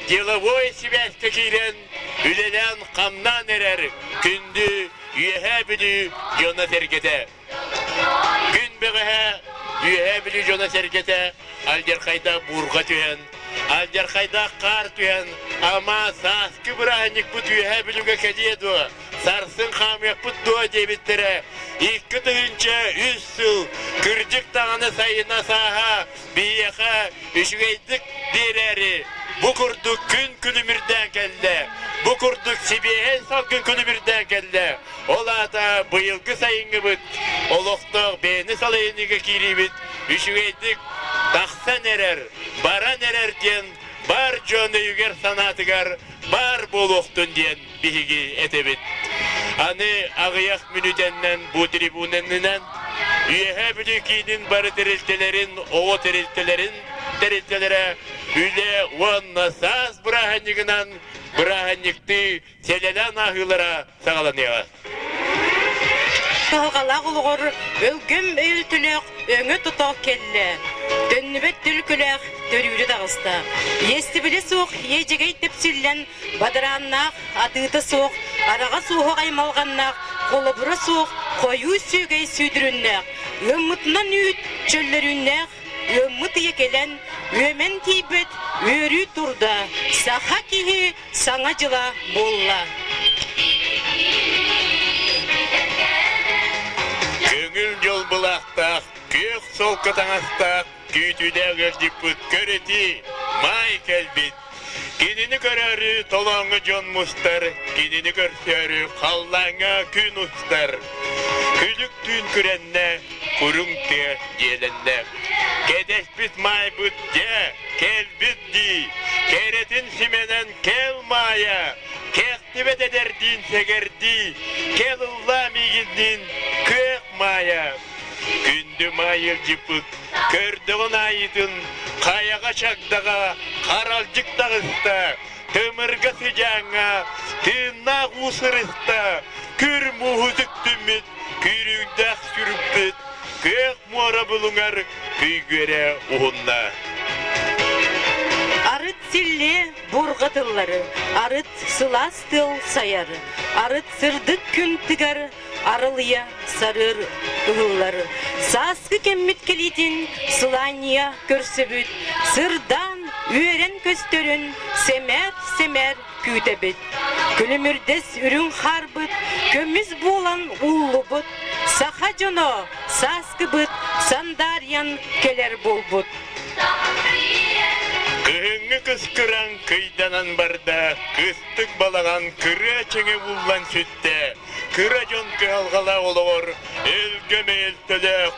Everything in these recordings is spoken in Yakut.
деловой сибээскэ киирэн үлэлээн-хамнаан эрэр күндү Үөһээ Бүлүү дьоно-сэргэтэ. Күн бэҕэһээ Үөһээ Бүлүү дьоно-сэргэтэ алдьархайдаах буурҕа түһэн, алдьархайдаах хаар түһэн, ама сааскы бырааһынньыкпыт Үөһээ Бүлүүгэ кэлиэ дуо, сарсын хаамыахпыт дуо диэбиттэрэ 2003 сыл кырдьык даҕаны сайына сааһа биһиэхэ үчүгэйдик биэрээри бу курдук күн күлүмүрдээн кэллэ, бу курдук сибиэһэй салгын күлүмүрдээн кэллэ. Ол аата быйылгы сайыҥҥыбыт олохтоох бэйэни салайыныыга киириибит үчүгэйдик тахсан эрэр, баран эрэр диэн бар дьон өйүгэр-санаатыгар баар буолуохтун диэн биһиги этэбит. Аны аҕыйах мүнүүтэннэн бу трибунанынан Үөһээ Бүлүү киинин бары тэрилтэлэрин, оҕо тэрилтэлэрин тэрилтэлэрэ үлэ уонна саас бырааһынньыгынан бырааһынньыктыы сэлэлээн ааһыылара саҕаланыаҕа. Кыһалҕалаах олоҕор өлгөм өйүлтүлээх өҥө тото кэллэ. Төннүбэт түлкүлээх төрүүрү таҕыста. Иэстибилэ суох иэдьэгэй тэпсиллэн бадарааннаах, атыыта суох, араҕас уоһах аймалҕаннаах, холобура суох хойуу сүөгэй сүүдүрүннээх, ыаммытынан үүт чөллөрүүннээх ыаммыт ыйа кэлэн, үөмэн тиийбэт үөрүү турда, саха киһи Саҥа дьыла буолла. Көҥүл дьол былаахтаах, күөх солко таҥастаах, күүтүүлээх ыалдьыппыт көр ити, маай кэлбит. Кинини көрөөрү толооҥҥо дьон мустар, кинини көрсөөрү халлааҥҥа күн устар. Күлүк түүн күрэннэ, куруҥ тыа дьиэлэннэ. Кэтэспит маайбыт дьэ, кэлбит дии, кэрэтин симэнэн кэл Маайа, кэхтибэт эдэрдиин сэгэрдии, кэл ыллаа миигинниин күөх Маайа. Күндү Маай илдьиппит, көрдөҕүн аайытын, хайаҕа чагдаҕа харалдьык таҕыста, тымырга сыдьааҥҥа тыыннаах уу сырыста, күр мууһу түктүммүт, күүрүүндээх сүрүппүт, күөх муора булуҥар күйгүөрэ уһунна. Арыт силлиэ бурҕа тыллары, арыт сылаас тыал сайар, арыт сырдык күн тыгар, арылыйа сарыыр ыһыллар. Сааскы кэммит кэлиитин сылаанньыйа көрсөбүт, сырдаан, үөрэн көстөрүн сэмээр-сэмээр күүтэбит. Күлүмүрдэс үрүҥ хаарбыт көмүс буолан ууллубут, саха дьоно сааскыбыт сандаарыйан кэлэр буолбут. Кыһыҥҥы кыскыраҥ кыйданан барда, кыстык балаҕан кырыа чэҥэ ууллан сүттэ. Кыра дьон кыһалҕалаах олоҕор өлгөм эйэлтэлээх,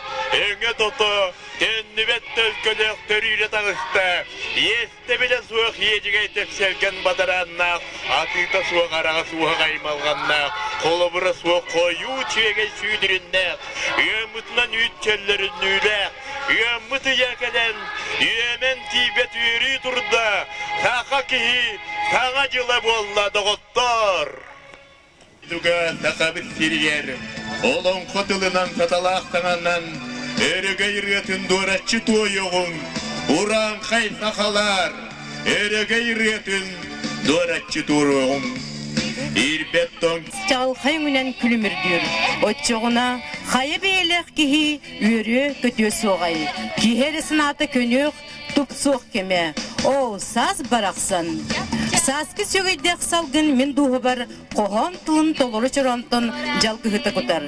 өҥө-тото, төннүбэт төлкөлөөх төрүүрэ таҕыста. Иэс Тэбилэ суох иэдьэгэй тэпсэлгэн бадарааннаах, атыыта суох араҕас уоһах аймалҕаннаах, холобура суох хойуу чүөгэй сүүдүрүннээх, ыаммытынан үүт чөллөрүннүүлээх, ыаммыт ыйа кэлэн, үөмэн тиийбэт үөрүү турда, саха киһи саҥа дьыла буолла, доҕоттоор! Туга Сахабыт сиригэр олоҥхо тылынан саталаах таҥанан өрөгөй ырыатын дуораччы туойуоҕуҥ, урааҥхай сахалаар, өрөгөй ырыатын дуораччы туоруоҕуҥ. Ирбэт тоҥ Чаҕылхай өҥүнэн күлүмүрдүүр. Оччоҕуна хайа бэйэлээх киһи үөрүө-көтүө суоҕай? Киһи эрэ санаата көнүөх, тупсуох кэмэ. Оо, саас барахсан! Сааскы сүөгэйдээх салгын мин дууһабар хоһоон тылын толору чороонтон дьалгыһыта кутар.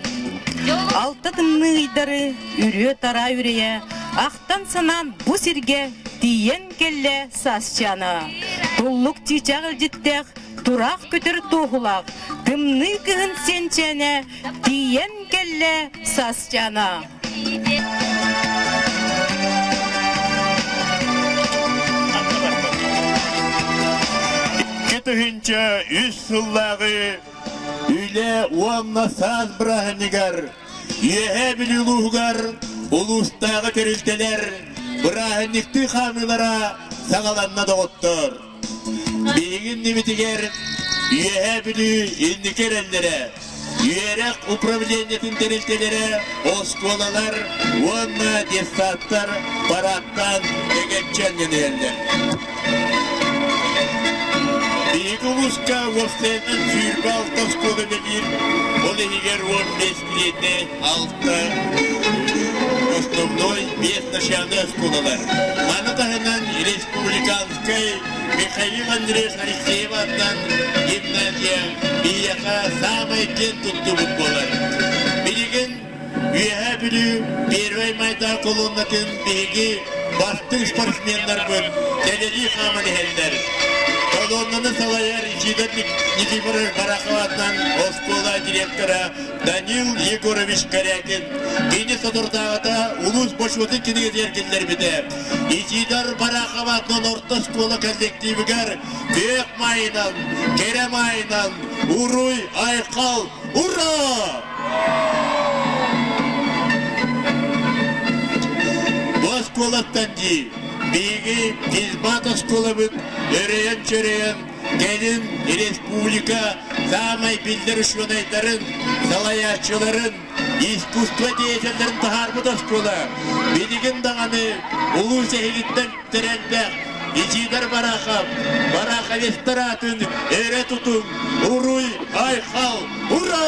Алта тымныы ыйдары үрүө-тараа үрэйэ, ахтан-санаан бу сиргэ тиийэн кэллэ Саасчаана. Туллук чыычаах илдьиттээх, тураах көтөр туоһулаах, тымныы кыһын сиэнчээнэ тиийэн кэллэ Саасчаана. 2003 сыллааҕы Үлэ уонна саас бырааһынньыгар Үөһээ Бүлүү улууһугар улуустааҕы тэрилтэлэр бырааһынньыктыы хаамыылара саҕаланна доҕоттор. Биһиги иннибитигэр Үөһээ Бүлүү инники эрэллэрэ, үөрэх управлениетын тэрилтэлэрэ, оскуолалар уонна детсадтар парадтаан тэгэччи анньан иһэллэр. Биһиги улууска уопсайынан 26 оскуола үлэлиир, ол иһигэр 15 среднэй, 6 основной, 5 начальнай оскуолалар. Маны таһынан республиканскай Михаил Андреевич Алексеев аатынан гимназия биһиэхэ саамай киэн туттубут буолар. Билигин Үөһээ Бүлүү Первай Майда колоннатын биһиги бастыҥ спортсменнарбыт кэлэлии хааман иһэллэр. Колоннаны салайар Исидор Никифорович Барахов аатынан оскуола директора Данил Егорович Корякин. Кини соторутааҕыта улуус бочуотун кинигэтигэр киллэрбитэ. Исидор Барахов аатынан орто оскуола коллективыгар күөх маайынан, кэрэ маайынан уруй, айхал, ура! Бу оскуолаттан дии, биһиги физмат оскуолабыт өрөйөн-чөрөйөн кэлин республика саамай биллэр учуонайдарын, салайааччыларын, искусство деятеллэрин таһаарбыт оскуола. Билигин даҕаны улуус эһигиттэн элбэх Исидор Барахов, Бараховецтар аатын өрө тутуҥ, уруй, айхал, ура!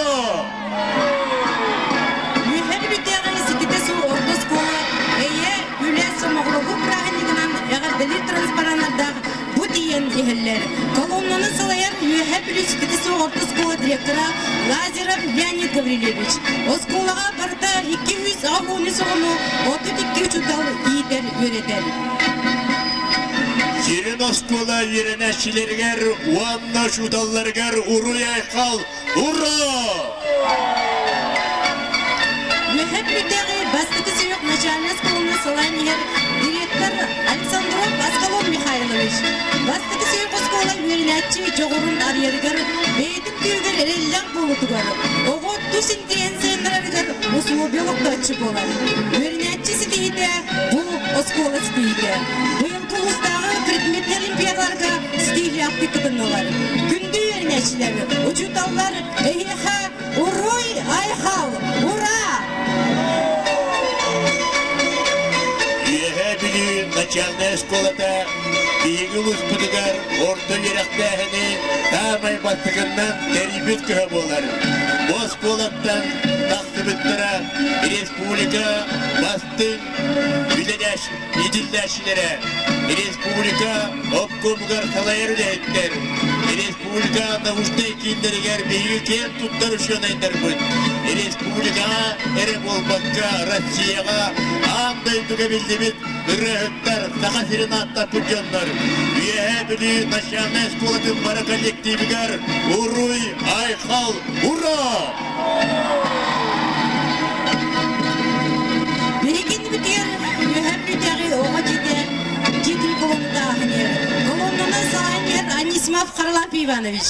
Үөһээ Бүлүүтээҕи сититэ суу орто оскуола эйэ, үлэ, сомоҕолоһуу бырааһынньыгынан эҕэрдэлиир транспараннардаах бу тиийэн иһэллэр. Колоннаны салайар Үөһээ Бүлүү сититэ суу орто оскуола директора Лазарев Леонид Гаврильевич. Оскуолаҕа барыта 283 оҕону 32 учуутал иитэр, үөрэтэр. Сирин оскуола үөрэнээччилэригэр уонна учууталларыгар уруй-айхал, ура! Үөһээ Бүлүүтээҕи бастакы сүһүөх начальнай оскуоланы салайан иһэр директор Александров Аскалон Михайлович бастакы сүһүөх оскуола үөрэнээччи дьоҕурун арыйарыгар бэйэтин күүһүгэр эрэллээх буолуутугар, оҕо тус интэриэһин сайыннарарыгар усулуобуйа олохтооччу буолар. Үөрэнээччи ситиһиитэ бу оскуола ситиһиитэ. Быйылгы улуустааҕы предметнэй олимпиадаларга ситиһиилээхтик кытыннылар. Күндү үөрэнээччилэр, учууталлар, эһиэхэ уруй айхал, ура! Үөһээ Бүлүү начальнай оскуолата биһиги улууспутугар орто үөрэхтээһини саамай бастакыннан тэрийбит кыһа буолар. Бу оскуолаттан тахсыбыттара республика бастыҥ иитиллээччилэрэ, республика обкомугар салайар үлэһиттэр, республика научнай кииннэригэр биһиги киэн туттар учуонайдарбыт, республикаҕа эрэ буолбакка Россияҕа аан дойдуга биллибит ырыаһыттар, Саха сирин ааттаппыт дьоннор, Үөһээ Бүлүү начальнай оскуолатын бары коллективигэр уруй, айхал, ура! Биһиги иннибитигэр Үөһээ Бүлүүтээҕи оҕо дьиэтэ дьиэтин колонната ааһан иһэр. Колоннаны салайан иһэр Анисимов Харлампий Иванович.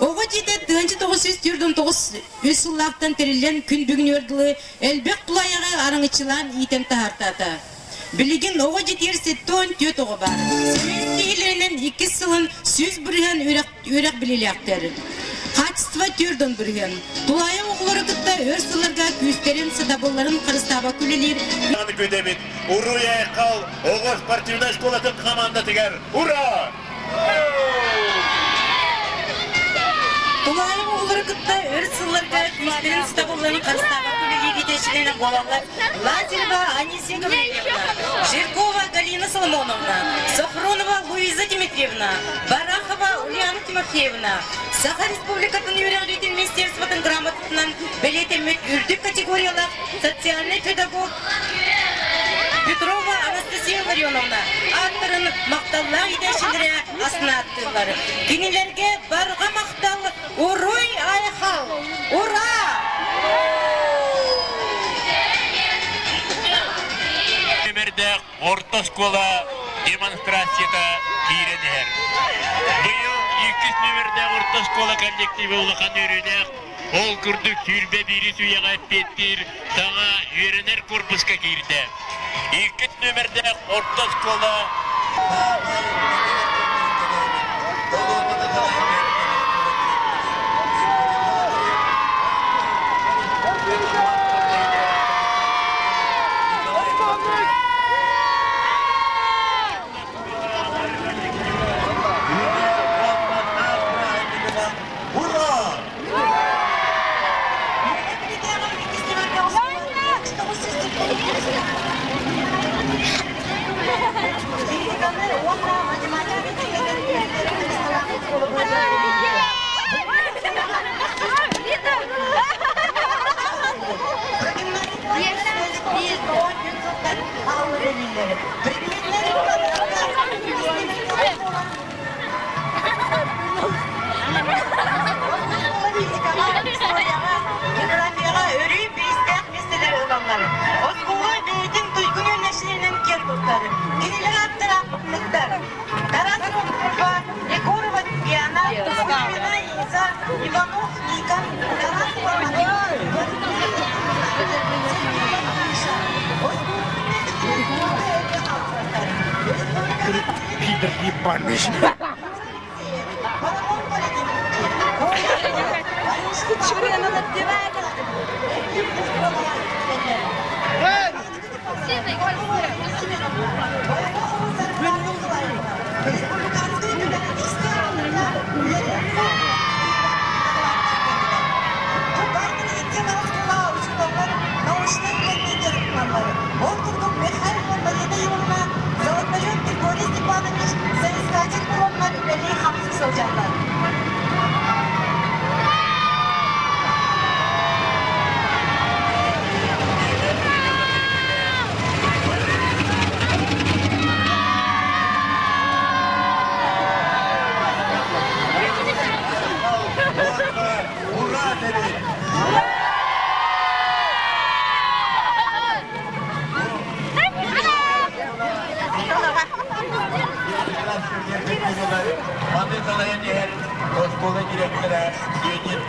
Оҕо дьиэтэ 1949 үс сыллаахтан тэриллэн күн бүгүнүгэр дылы элбэх тулаайаҕы араҥыччылаан иитэн таһаартаата. Билигин оҕо дьиэтигэр 74 оҕо баар. Сэмэн киһилэринэн иккис сылын 100% үөрэх билиилээхтэр. Качество 4 бырыһыан. Тулаайах оҕолору кытта өр сылларга күүстэрин, сатабылларын харыстаабакка үлэлиир. Күтэбит Уруй Айхал оҕо спортивнай школатын командатыгар ура! Тулаайах оҕолору кытта өр сылларга күүстэрин сатабылларын харыстаабакка үлэлиир иитээччилэринэн буолаллар Лазарева Анисия Гаврильевна, Жиркова Галина Соломоновна, Софронова Луиза Дмитриевна, Барахова Ульяна Тимофеевна, Саха Республикатын үөрэҕириитин министерствотын грамотатынан бэлиэтэммит үрдүк категориялаах социальнай педагог Петрова Анастасия Ларионовна ааттарын махталлаах иитээччилэрэ астынааттыыллар. Кинилэргэ барҕа махтал, уруй айхал, ура! Нүмердээх орто оскуола демонстрацията киирэн иһэр. Быйыл иккис нүмердээх орто оскуола коллектива улахан үөрүүлээх, ол курдук 21-ис үйэҕэ эппиэттиир саҥа үөрэнэр корпуска киирдэ. Иккис нүмердээх орто оскуола Пидор ебаный. Ол курдук Михаил Марина Ивановна Золотарев Григорий Степанович соискатель буоланнар үлэлии-хамсыы сылдьаллар. Ура дедик! Маны салайан иһэр оскуола директора Леонид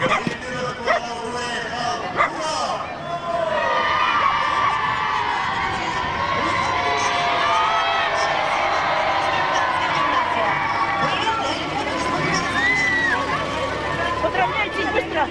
Поздравляйтесь быстро!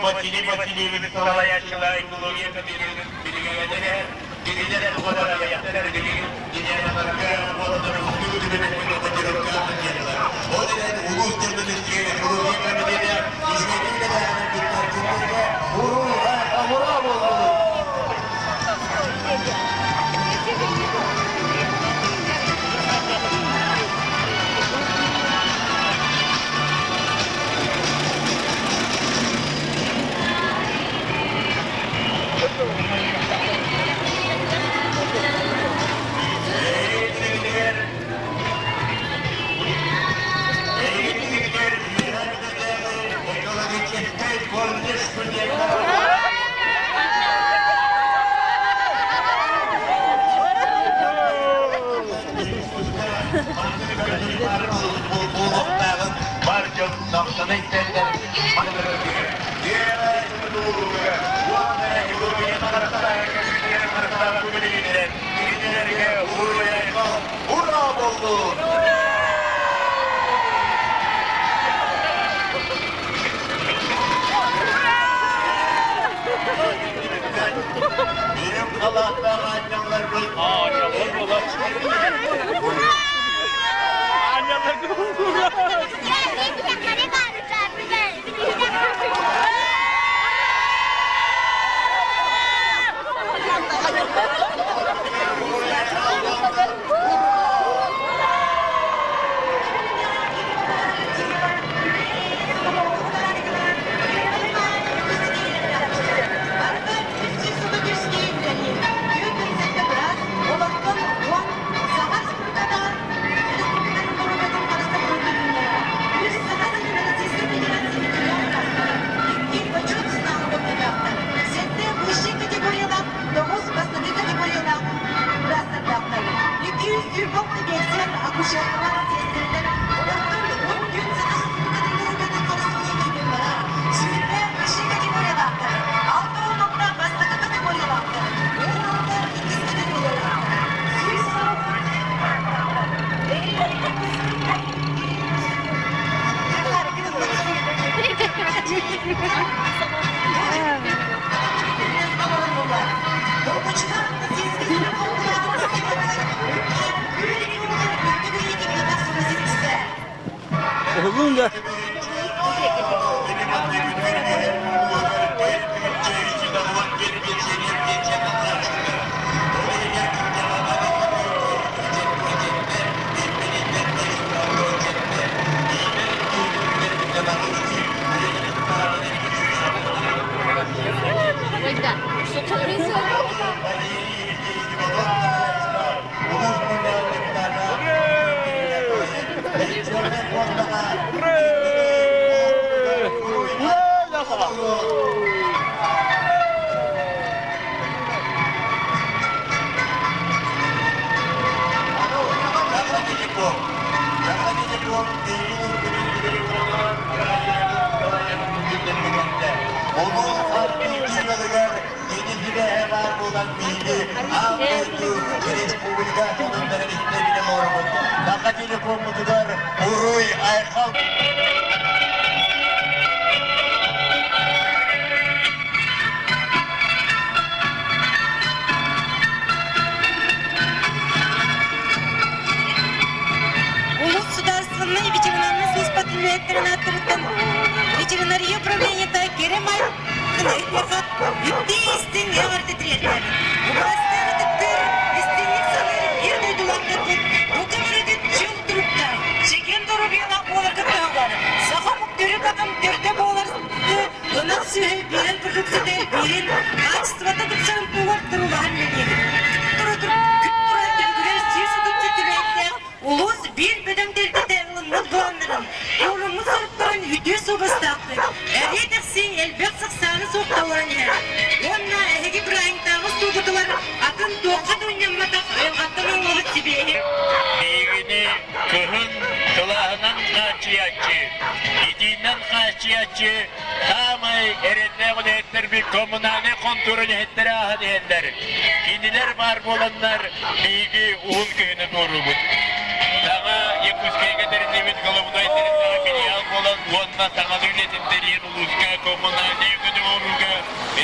Василий Васильевич салайааччылар экология комитетин биригээдэрэ кинилэр Ол эрэн улуус дьонун экология комитета ура буоллун! Бар дьон сахсаны истэллэр. Ура болду! Benim kalaktan annemler Уһугун да. Саха телефоммутугар Уруй Айхал Улус судаарыстыбаннай ветеринарнай службатын үлэһиттэрин ааттарыттан ветеринария управлениета кэрэ эһиэхэ үттүү-истиҥ эҕэрдэ тириэрдэр. Убаастыыр ытыктыыр, истиҥник саныыр биир дойдулаахтарбыт бу көмөрүтүн чөл туруктаах, чэгиэн доруобуйалаах буоларга туһугар саха омук төрүт атын төрдө буолар ынах сүөһү биэрэн продукцията элбиирин, хаачыстыбата тупсарын туһугар туруулаһан үлэлиэбит. Туран түбүгүрэр 137 түбэһиктээх улуус биир бөдөҥ тэрилтэтэ ылыммыт былааннарын, ууруммут соруктарын үтүө суобастаахтык, эриэ-дэхси элбэх сахсааны суох толорон иһэр. Уонна эһиги бырааһынньыктааҕы остуолгутугар атын туохха да унньамматах айылҕаттан оҥоһуллубут сибиэһи Биһигини кыһын сылааһынан хааччыйааччы, итиинэн хааччыйааччы саамай эрэннээх үлэһиттэрбит коммунальнай хонтуора үлэһиттэрэ ааһан иһэллэр. Кинилэр баар буоланнар биһиги уһун кыһыны туоруубут. Саҥа Якутскайга тэриллибит головной тэрилтэҕэ филиал буолан уонна саҥалыы үлэтин тэрийэн улууска коммунальнай өҥөнү оҥорууга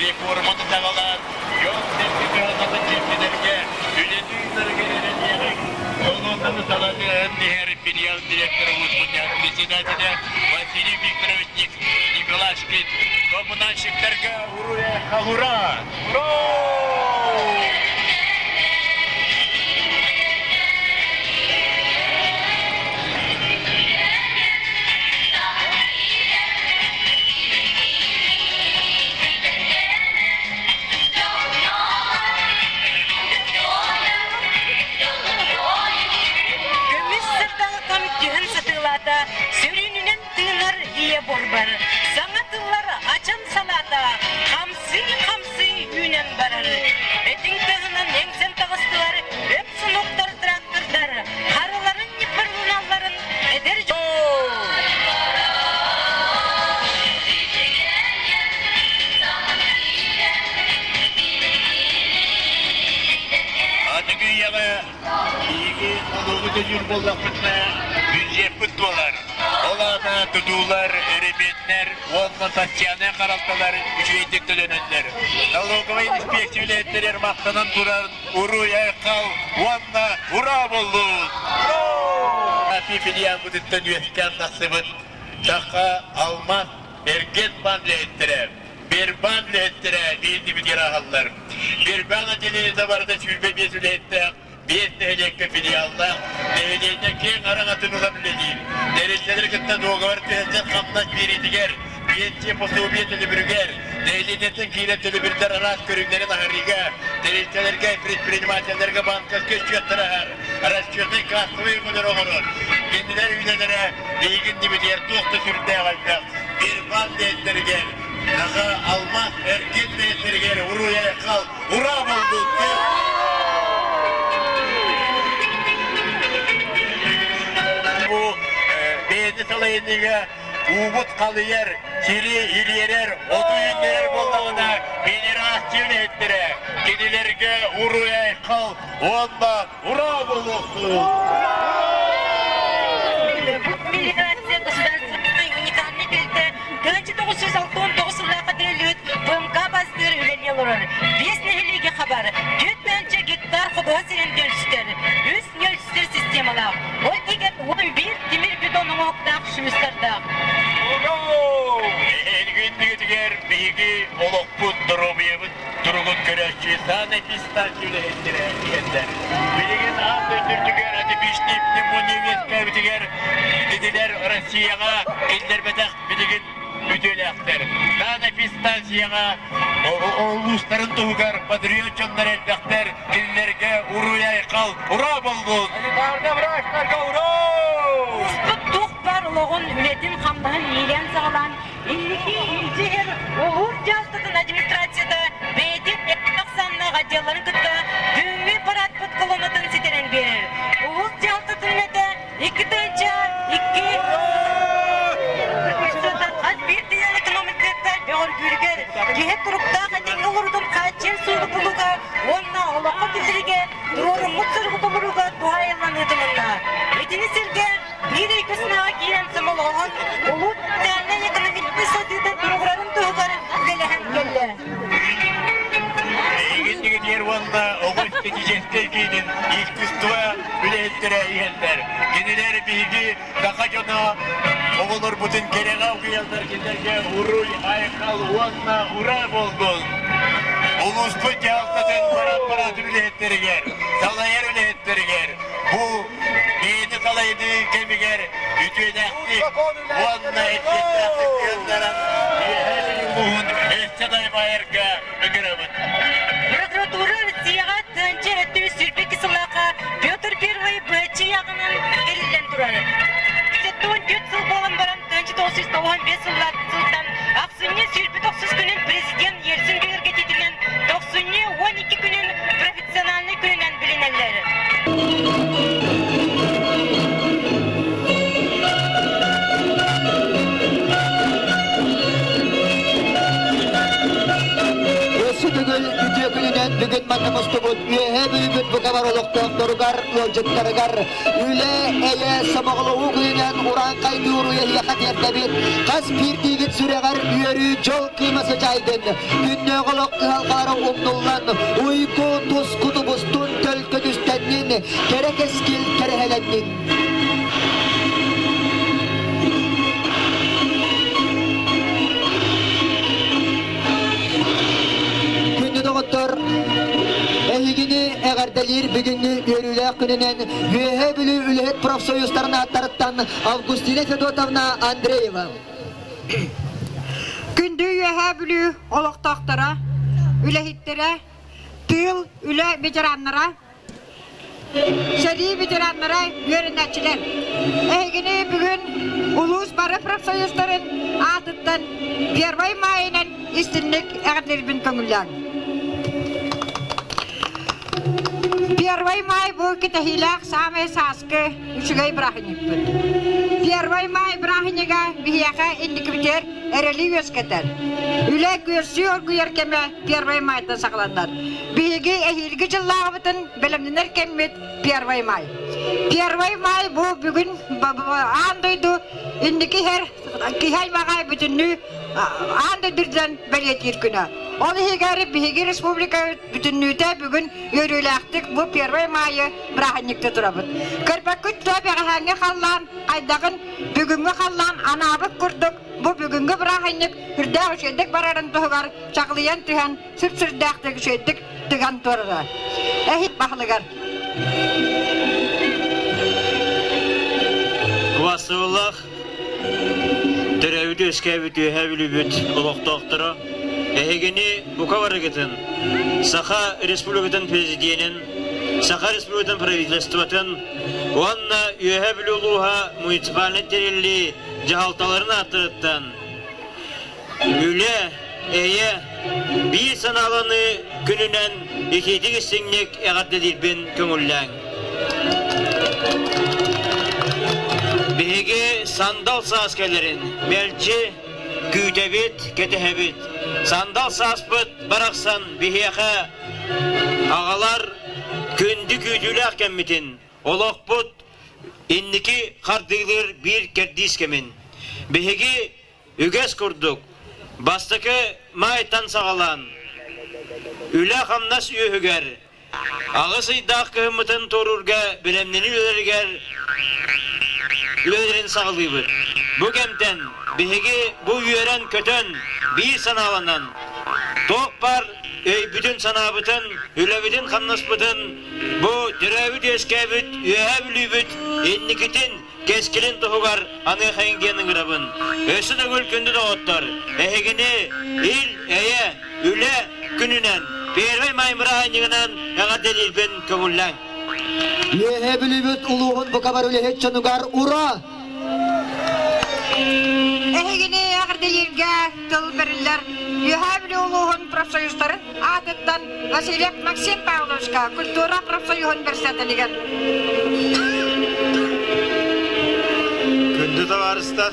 реформаны саҕалаан дьон-сэргэ кыһалҕатын чэпчэтэргэ үлэни ыытарыгар эрэниэҕиҥ. Солуоннаны салайан иһэр филиал директора улууспут председателя Василий Викторович Николашкин коммунальщиктарга уруй-айхал ура! Ура! Көмүс сырдалыкам түһэн сатыылаата, сөрүүнүнэн тыынар ийэ буорбар. Саҥа тыллар ачан санаата, хамсыы-хамсыы үүнэн барар. Этиҥ тыаһынан эҥсэн таҕыстылар, өп сунуктар трактордар, харыларын ньыппарыналларын эдэр Аныгы үйэҕэ биһиги толугу төлүүр буоллахпытына, бюджеппыт туолар. Ол аата тутуулар, өрөмүөннэр уонна социальнай харалталар үчүгэйдик төлөнөллөр. Налоговай инспекция үлэһиттэригэр махтанан туран уруй-айхал уонна ура буоллун! Филиалбытыттан үөскээн тахсыбыт Саха алмаас эргиэн баан үлэһиттэрэ, Бербаан үлэһиттэрэ биирдибитигэр ааһаллар. Бербаан отделениета барыта 25 үлэһиттээх, биэс нэһилиэккэ филиаллаах, нэһилиэнньэ киэҥ араҥатын ылан үлэлиир. Тэрилтэлэри кытта дуогабар түһэрсэн хамнас биэриитигэр, биэнсийэ пособие төлөбүрүгэр, нэһилиэнньэттэн киирэр төлөбүрдэр араас көрүҥнэрин аһарыыга, тэрилтэлэргэ, предпринимателлэргэ банковскай счеттары аһар, расчетнай кассовай өҥөлөрү оҥорор. Кинилэр үлэлэрэ биһиги иннибитигэр туох да сүрдээх элбэх. Бирбаан диэттэригэр, Саха алмаас эргин диэттэригэр уруй-айхал, ура буолбут! Бу бэйэни салайыныыга уубут халыйар, сири ириэрэр, оту үүннэрэр буоллаҕына, федерация үлэһиттэрэ кинилэргэ уруй-айхал уонна ура буолуохтун! Мелиорация государственной уникальной тэрилтэ тыһыынча. 969 сыллаахха тэриллибит ПМК бастыыр үлэлии олорор. Биэс нэһилиэги хабар, 4 гектар ходуһа сирин ньөлсүтэр, үс ньөлсүтэр системалаах, ол иһигэр 11 тимир бетон оҥоһуктаах шлюзтардаах. Эһиги биһиги олохпут, доруобуйабыт туругун көрөөччү санэпидстанция үлэһиттэрэ иһэллэр. Билигин аан дойдутугар атипичный пневмония үөскээбитигэр итилэр Россияҕа киллэрбэтэх билигин үтүөлээхтэр. Санэпидстанцияҕа улуустарын туһугар патриот дьоннор элбэхтэр, кинилэргэ уруй-айхал, ура боллун! Санитарный врачтарга ура! Улууспут туох баар олоҕун, үлэтин-хамнаһын иилээн-саҕалаан Инники илдьэ иһэр улуус дьаһалтатын администрацията бэйэтин ахсааннаах отделларын кытта бүгүҥҥү парадпыт колоннатын ситэрэн биэрэр. Улуус дьаһалтатын үлэтэ 2 2 хас биирдии экономиката бөҕөргүүрүгэр, киһи туруктаах этэҥҥэ олорутун хааччыйар суолу булууга уонна олоххо киллэриигэ туруоруммут соругу толорууга туһаайыллан ыытылынна. Итини сэргэ Биир өйгө санааҕа киирэн сомоҕолоһон, улуус социальнай-экономическай сайдыыта туругурарын туһугар үлэлэһэн кэллэ. Эйигин дигитиэр уонна оҕо эстетическэй киинин искусство үлэһиттэрэ иһэллэр. Кинилэр биһиги саха дьоно оҕолорбутун кэрэҕэ угуйаллар кинилэргэ уруй, айхал уонна ура буоллун! Улууспут дьаһалтатын парад-парад үлэһиттэригэр, салайар үлэһиттэригэр бу Бэйэни салайыныы кэмигэр үтүөлээхтик уонна эппиэттээхтик сыһыаннаран Үөһээ Бүлүү улууһун өссө дайбайарга ыҥырабыт. Прокуратура Россияҕа тыһыынча өттү сүүрбэ сыллаахха Петр Первый быһаччы ыйааҕынан тэриллэн турар. 74 сыл буолан баран 1995 сылтан ахсынньы 29 күнүн президент Ельцин бигэргэтиитинэн тохсунньу 12 күнүн профессиональнай күнүнэн билинэллэр. Өссө төгүл үтүө күнүнэн бүгүн манна мустубут Үөһээ Бүлүүбүт букабар олохтоохторугар, ыалдьыттарыгар үлэ, эйэ, сомоҕолоһуу күнүнэн урааҥхайдыы уруйаһыаха тиэрдэбит. Хас биирдиигит сүрэҕэр үөрүү, дьол кыыма сыдьаайдын. Күннээҕи олох кыһалҕалара умнуллан, уйгу туску тубустун, төлкө түстэннин, кэрэ кэскил кэрэһэлэннин. Күндү доҕоттор, эһигини эҕэрдэлиир бүгүҥҥү үөрүүлээх күнүнэн Үөһээ Бүлүү үлэһит профсоюзтарын ааттарыттан Августина Федотовна Андреева. Күндү Үөһээ Бүлүү олохтоохторо, үлэһиттэрэ, тыыл, үлэ ветераннара, сэрии ветераннара, үөрэнээччилэр! Эһигини бүгүн улуус бары профсоюзтарын аатыттан Первай Маайынан истинник эҕэрдэлиирбин көҥүллээҥ. Первый май бу кэтэһиилээх саамай сааскы үчүгэй бырааһынньыкпыт. Первый май бырааһынньыга биһиэхэ инникибитигэр эрэли үөскэтэр. Үлэ күөрсүү оргуйар кэмэ Первый майтан саҕаланар. Биһиги эһиилги дьыллааҕыбытын бэлэмнэнэр кэммит Первый май. Первый май бу бүгүн аан дойду инники иһэр киһи аймаҕа бүтүннүү аан дойду үрдүнэн бэлиэтиир күнэ. Ол иһигэр биһиги республика бүтүннүүтэ бүгүн үөрүүлээхтик бу Первый Майы бырааһынньыкта турабыт. Көрбөккүт дуо бэҕэһээҥҥи халлаан хайдаҕын, бүгүҥҥү халлаан анаабыт курдук бу бүгүҥҥү бырааһынньык үрдээх үчүгэйдик барарын туһугар чаҕылыйан түһэн сүп-сүрдээхтик үчүгэйдик тыган турара. Эһит баһылыгар. Убастыбыллаах төрөөбүт-үөскээбит Үөһээ Бүлүүбүт олохтоохторо, эһигини бука барыгытын Саха Республикатын Президенин, Саха Республикатын правительствотын уонна Үөһээ Бүлүү улууһа муниципальнай тэриллии дьаһалталарын ааттарыттан үлэ, эйэ, биир санааланыы күнүнэн итиитик истиҥник эҕэрдэлиирбин көҥүллээҥ. Биһиги сандал саас кэлэрин мэлдьи күүтэбит, кэтэһэбит. Сандал сааспыт барахсан биһиэхэ аҕалар күндү күүтүүлээх кэммитин, олохпут инники хардыылыыр биир кэрдиис кэмин. Биһиги Үгэс курдук, Бастакы Маайтан саҕалаан, үлэ-хамнас үөһүгэр, аҕыс ыйдаах кыһыммытын туоруурга бэлэмнэнии үлэлэригэр үлэлэрин саҕалыыбыт. Бу кэмтэн биһиги бу үөрэн-көтөн, биир санааланан, туох баар өйбүтүн-санаабытын, үлэбитин-хамнаспытын бу төрөөбүт-үөскээбит Үөһээ Бүлүүбүт инникитин кэскилин туһугар аныахайыҥ диэн ыҥырабын. Өссө төгүл күндү доҕоттор, эһигини ил-эйэ, үлэ күнүнэн, Первый май бырааһынньыгынан эҕэрдэлиирбин көҥүллээҥ. Үөһээ Бүлүүбүт улууһун бука бары үлэһит дьонугар ура! Эһигини эҕэрдэлииргэ тыл бэриллэр Үөһээ Бүлүү улууһун профсоюзтарын аатыттан Васильев Максим Павловичка культура профсоюһун председателигэр. Күндү табаарыстар,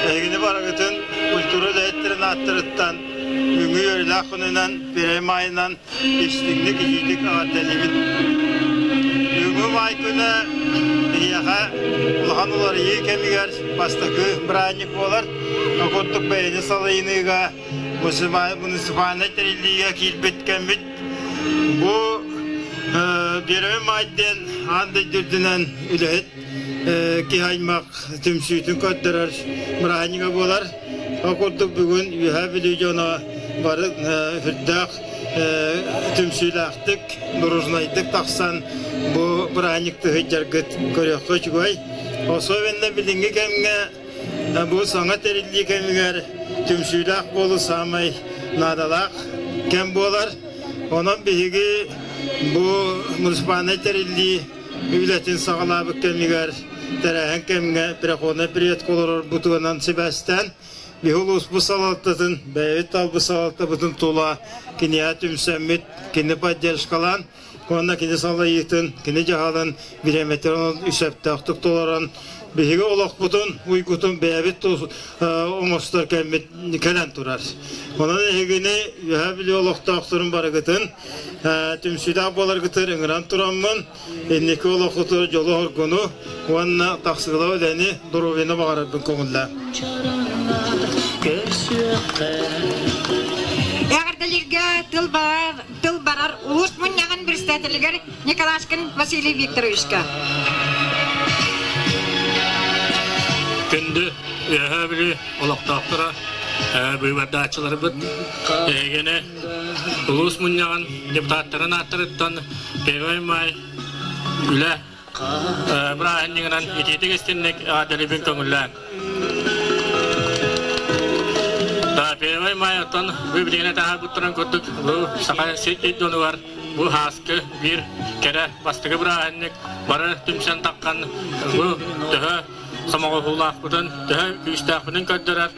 эһигини барыгытын культура үлэһиттэрин ааттарыттан бүгүҥҥү үөрүүлээх күнүнэн, Пирэй Маайынан истиҥник итиитик эҕэрдэлиибин. Бүгүҥҥү маай күнэ биһиэхэ улахан уларыйыы кэмигэр бастакы бырааһынньык буолар. Ол курдук бэйэни салайыныыга муниципальнай тэриллиигэ киирбит кэммит. Бу Первый май диэн аан дойду үрдүнэн үлэһит киһи аймах түмсүүтүн көрдөрөр бырааһынньыга буолар. Ол курдук бүгүн Үөһээ Бүлүү дьоно бары үрдээх түмсүүлээхтик, дружнайдык тахсан бу бырааһынньыкты сылдьаргыт көрүөххэ үчүгэй. Особенно билиҥҥи кэмҥэ Бу саҥа тэриллии кэмигэр түмсүүлээх буолуу саамай наадалаах кэм буолар. Онон биһиги бу муниципальнай тэриллии үлэтин саҕалаабыт кэмигэр тэрээһин кэмҥэ переходный период олорорбутунан сибээстээн биһи улууспут салалтатын, бэйэбит талбыт салалтабытын тула киниэхэ түмсэммит, кини поддержкалаан Уонна кини салайыытын, кини дьаһалын бириэмэтин сөптөөхтүк толорон, биһиги олохпутун, уйгутун бэйэбит оҥостор кэммит кэлэн турар. Онон эһигини Үөһээ Бүлүү олохтоохторун барыгытын түмсүүлээх буоларгытыгар ыҥыран тураммын, инники олоххутугар дьолу-соргуну уонна тахсыылаах үлэни, доруобуйаны баҕарарбын көҥүллээн. Эҕэрдэлииргэ тыл барар тыл барар улуус мунньаҕын председателигэр Николашкин Василий Викторовичка. Күндү Үөһээ Бүлүү олохтоохторо, быыбардааччыларбыт, эһигини улуус мунньаҕын депутаттарын ааттарыттан Первый май үлэ бырааһынньыгынан итиитик истинник эҕэрдэлиибин көҥүллээн. Первый май оттон бу билигин таһаарбыттарын курдук бу Саха сир дьонугар бу һааскы биир кэрэ бастакы бырааһынньык бары түмсэн таххан бу төһө сомоҕолоһуулаахпытын, төһө күүстээхпитин көрдөрөр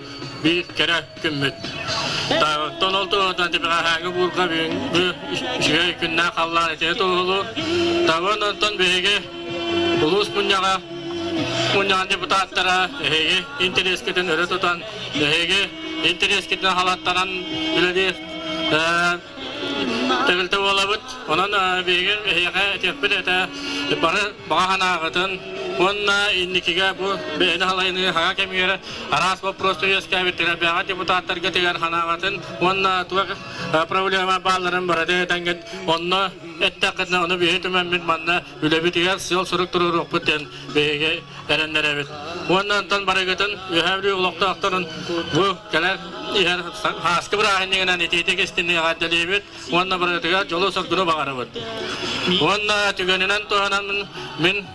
биир кэрэ күммүт. Оттон ол туһунан тибэҕэһээҥҥи буурга бүгүҥҥү үчүгэй күннээх халлаан итини туоһулуур. Табын онтон биһиги улуус мунньаҕа мунньаҕын депутаттара эһиги интэриэскитин өрө тутан, эһиги интэриэскитин халаттаран үлэлиир тэрилтэ буолабыт. Онон биһиги эһиэхэ этиэхпит этэ бары баҕа санааҕытын уонна инникигэ бу бэйэни халайыныы хаҥа кэмигэр араас боппуруостар үөскээбиттэрэ бэҕэ депутаттаргытыгар санааҕытын уонна туох проблема баалларын барыта этэҥҥит онно эттэххитинэ ону биһи түмэммит манна үлэбитигэр сыал-сорук туруоруохпут диэн биһиги эрэннэрэбит. Уонна онтон барыгытын Үөһээ Бүлүү олохтоохторун бу кэлэр иһэр ааскы бырааһынньыгынан итиитик истинник эҕэрдэлиибит уонна барытыгар дьолу-соргуну баҕарабыт. Уонна түгэнинэн туһанан мин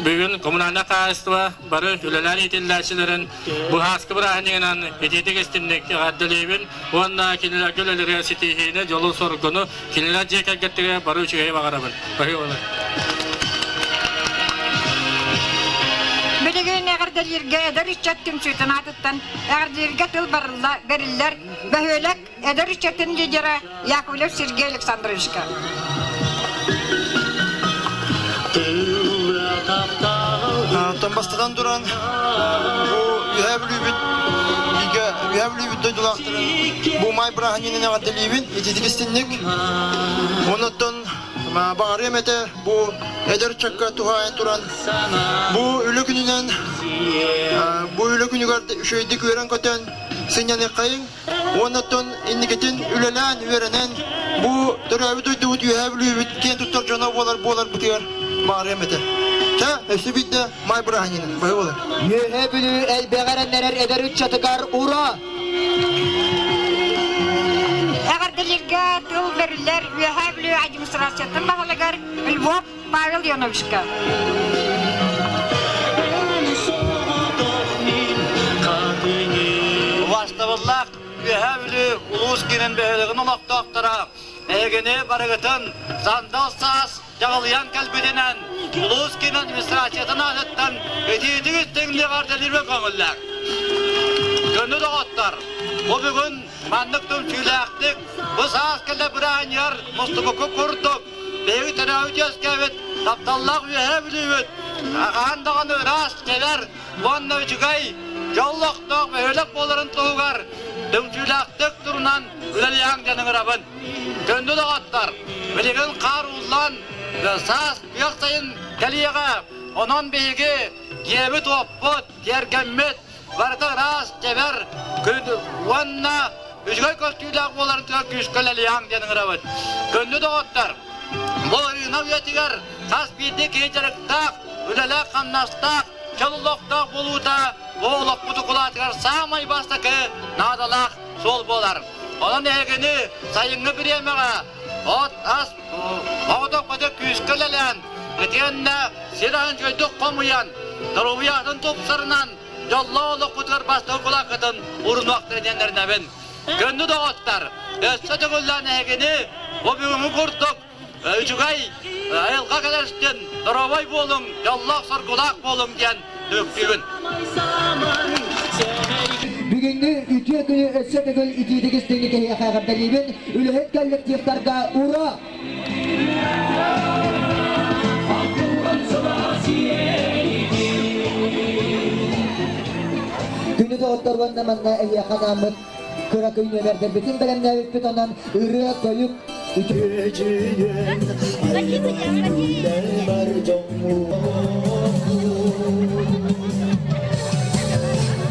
бүгүн коммунальнай хаһаайыстыба бары үлэлээн иитиллээччилэрин бу ааскы бырааһынньыгынан итиитик истинник эҕэрдэлиибин уонна кинилэргэ үлэлэригэр ситиһиини, дьолу-соргуну, кинилэр дьиэ кэргэттэригэр бары үчүгэйи баҕарабын. Билигин эҕэрдэлииргэ эдэр ыччат түмсүүтүн аатыттан эҕэрдэлииргэ тыл барылла бэриллэр бөһүөлэк эдэр ыччатын лидера Яковлев Сергей Александровичка. Оттон бастатан туран, бу Үөһээ Бүлүүбүт бигэ Үөһээ Бүлүүбүт дойдулаахтарын бу маай бырааһынньыгынан эҕэрдэлиибин ититик истинник. Оннуттан баҕарыам этэ бу эдэр ыччакка туһаайан туран бу үлэ күнүнэн бу үлэ күнүгэр үчүгэйдик үөрэн-көтөн. сынньаныаххайыҥ уонна оттон инникитин үлэлээн, үөрэнэн бу төрөөбүт дойдубут Үөһээ Бүлүүбүт киэн туттар дьоно буолар буоларбытыгар баҕарыам этэ. Чэ, өссө биирдэ Маай бырааһынньыгын быһыы буолар. Үөһээ Бүлүү элбэҕи эрэннэрэр эдэр ыччатыгар ура! Эҕэрдэлииргэ тыл бэриллэр Үөһээ Бүлүү администрациятын баһылыгар Львов Павел Ионовичка. Убаастабыллаах Үөһээ Бүлүү улуус киинин бөһүөлэгин олохтоохторо эһигини барыгытын сандал саас дьаҕылыйан кэлбитинэн улуус киин администрациятын аатыттан итиитик истиҥник эҕэрдэлиирбин көҥүллээх. Көнү доҕоттор, бу бүгүн маннык түмсүүлээхтик бу саас кэлэ бырааһынньыгар мустубукку курдук биһиги төрөөбүт үөскээбит тапталлаах Үөһээ Бүлүүбүт хаһан даҕаны ыраас, чэбэр уонна үчүгэй, дьоллоохтоох бөһүөлэк буоларын туһугар түмсүүлээхтик турунан үлэлиэҕиҥ диэн ыҥырабын. Күндү доҕоттор, билигин хаар ууллан, саас күөх сайын кэлиэҕэ. Онон биһиги дьиэбит-уоппут, тиэргэммит барыта ыраас, чэбэр уонна үчүгэй көстүүлээх буоларын туһугар күүскэ үлэлиэҕиҥ диэн ыҥырабыт. Күндү доҕоттор, бу ырыына үйэтигэр хас биирдии киһи дьарыктаах, үлэлээх-хамнастаах, чөл олохтоох буолуута бу олохпут укулаатыгар саамай бастакы наадалаах суол буолар. Онон эһигини сайыҥҥы бириэмэҕэ от-ас оҕотох көтө күүскэ үлэлээн, итиэннэ сир аһын үчүгэйдик хомуйан, доруобуйаҕытын тупсарынан, дьоллоох олоххутугар бастакы кулааккытын урунуохтара диэн эрэнэбин. Күндү доҕоттор, өссө төгүллээн эһигини бу бүгүҥҥү курдук үчүгэй айылҕа кэлэрстин, доруобай буолуҥ, дьоллоох-соргулаах буолуҥ диэн түмүктүүбүн. Бүгүҥҥү үтүө күнү өссө төгүл итиитик истиҥник эһиэхэ эҕэрдэлиибин. Үлэһит коллективтарга ура! Күнү доҕоттор уонна манна эһиэхэ анааммыт кыра күн нүөмэрдэрбитин бэлэмнээбиппит онон ырыа тойук үтүөдьүйэн бар дьоҥҥу